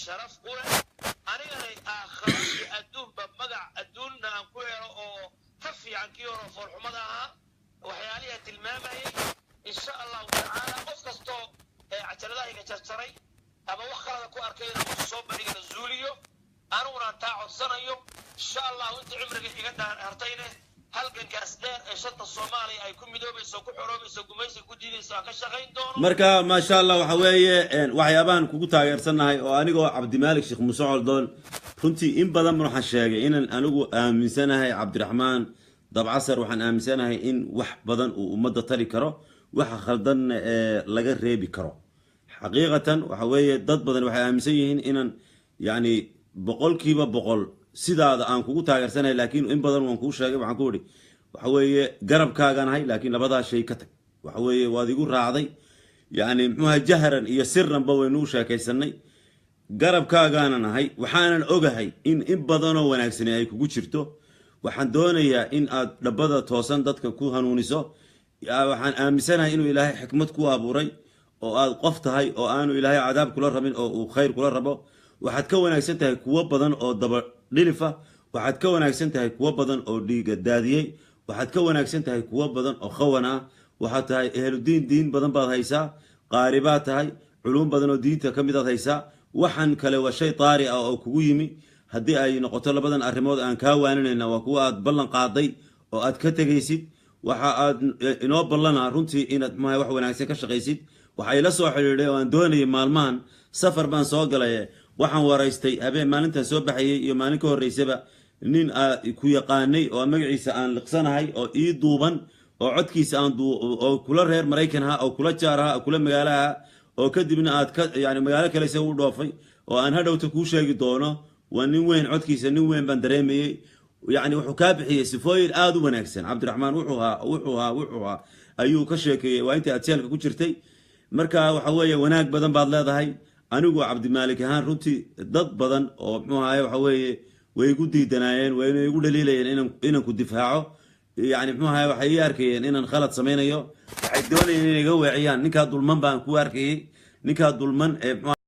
sharaf u leh, anigana aakhiro iyo adduunba magac adduunna aan ku helo oo ka fiican kii hore foolxumada ahaa, waxyaalihii aan tilmaamayay, insha Allahu tacaala. Qof kastoo cajaladahayga jarjaray ama wax qalada ku arkay inaan soo bandhigana zuuliyo, aniguna aan taa codsanayo, insha Allahu. Inta cimriga iga hartayne, halgankaas dheer ee shanta Soomaaliya ay ku midoobayso, ku xoroobayso, gumaysiga ku diidayso, aan ka shaqayn doono. Marka maasha Allah, waxa weeye waxyaabahan kugu taageersannahay oo anigoo Cabdimaalik Sheekh Muuse Coldoon runtii in badan waxaan sheegay inaan anigu aaminsanahay Cabdiraxmaan Dabcasar. Waxaan aaminsanahay in wax badan uu ummadda tari karo, waxa khaldanna ee laga reebi karo. Xaqiiqatan waxa weeye dad badan waxay aaminsan yihiin inaan yacni 100% sidaada aan kugu taageersanahay, laakiin in badan waan kuu sheegay. Waxaan ku idhi waxa weeye garabkaaganahay, laakiin labadaa shay ka tag. Waxa weeye waad igu raacday, yacni muxuuha, jahran iyo siranba waynuu sheekaysanay. Garabkaagaana nahay, waxaanan ogahay in badanoo wanaagsani ay kugu jirto. Waxaan doonayaa in aad dhabbada toosan dadka ku hanuuniso. Waxaan aaminsanahay inuu Ilaahay xikmad ku abuuray oo aad qof tahay oo aanu Ilaahay cadaab kula rabin oo uu khayr kula rabo. Waxaad ka wanaagsan tahay kuwo badan oo daba dhilifa, waxaad ka wanaagsan tahay kuwo badan oo dhiiga daadiyey, waxaad ka wanaagsan tahay kuwo badan oo khawan ah. Waxaad tahay ehludiin, diin badan baad haysaa, qaari baad tahay, culuum badan oo diinta ka midaad haysaa. Waxaan kale waa shay taari ah oo kugu yimi. Haddii ay noqoto labadan arrimood aan kaa waaninayna, waa kuwa aad ballan qaaday oo aad ka tegaysid. Waxa aad inoo ballana runtii inaad muxuaha wax wanaagsan ka shaqaysid. Waxay la soo xidhiidhay oo aan doonayay maalmahan, safar baan soo galay, waxaan waraystay habeen maalintan soo baxayay iyo maalin ka horreysaba nin ku yaqaanay oo magaciisa aan liqsanahay oo ii duuban. Oo codkiisa aan oo kula reer Maraykan ahaa, oo kula jaar ahaa, oo kula magaalaha, oo kadibna aad ka yani magaalo kale isaga u dhoofay, oo aan hadhowta kuu sheegi doono. Waa nin weyn, codkiisa nin weyn baan dareemayey. Yani wuxuu kaa bixiyey sifooyin aada u wanaagsan. Cabdiraxmaan wuxuu ahaa, wuxuu ahaa, wuxuu ahaa ayuu ka sheekeeyey. Waa intii aad jeelka ku jirtay. Marka waxa weeye, wanaag badan baad leedahay. Anigu Cabdimaalik ahaan, runtii dad badan oo muxuu ahaye, waxa weeye, way igu diidanaayeen, wayna igu dhaliilayeen inaan ku difaaco. Yani muxuu ahaye, waxay ii arkayeen inaan khalad samaynayo, waxay doonayeen inay iga weeciyaan. Ninkaa dulman baan ku arkayey, ninkaa dulman ee muxuu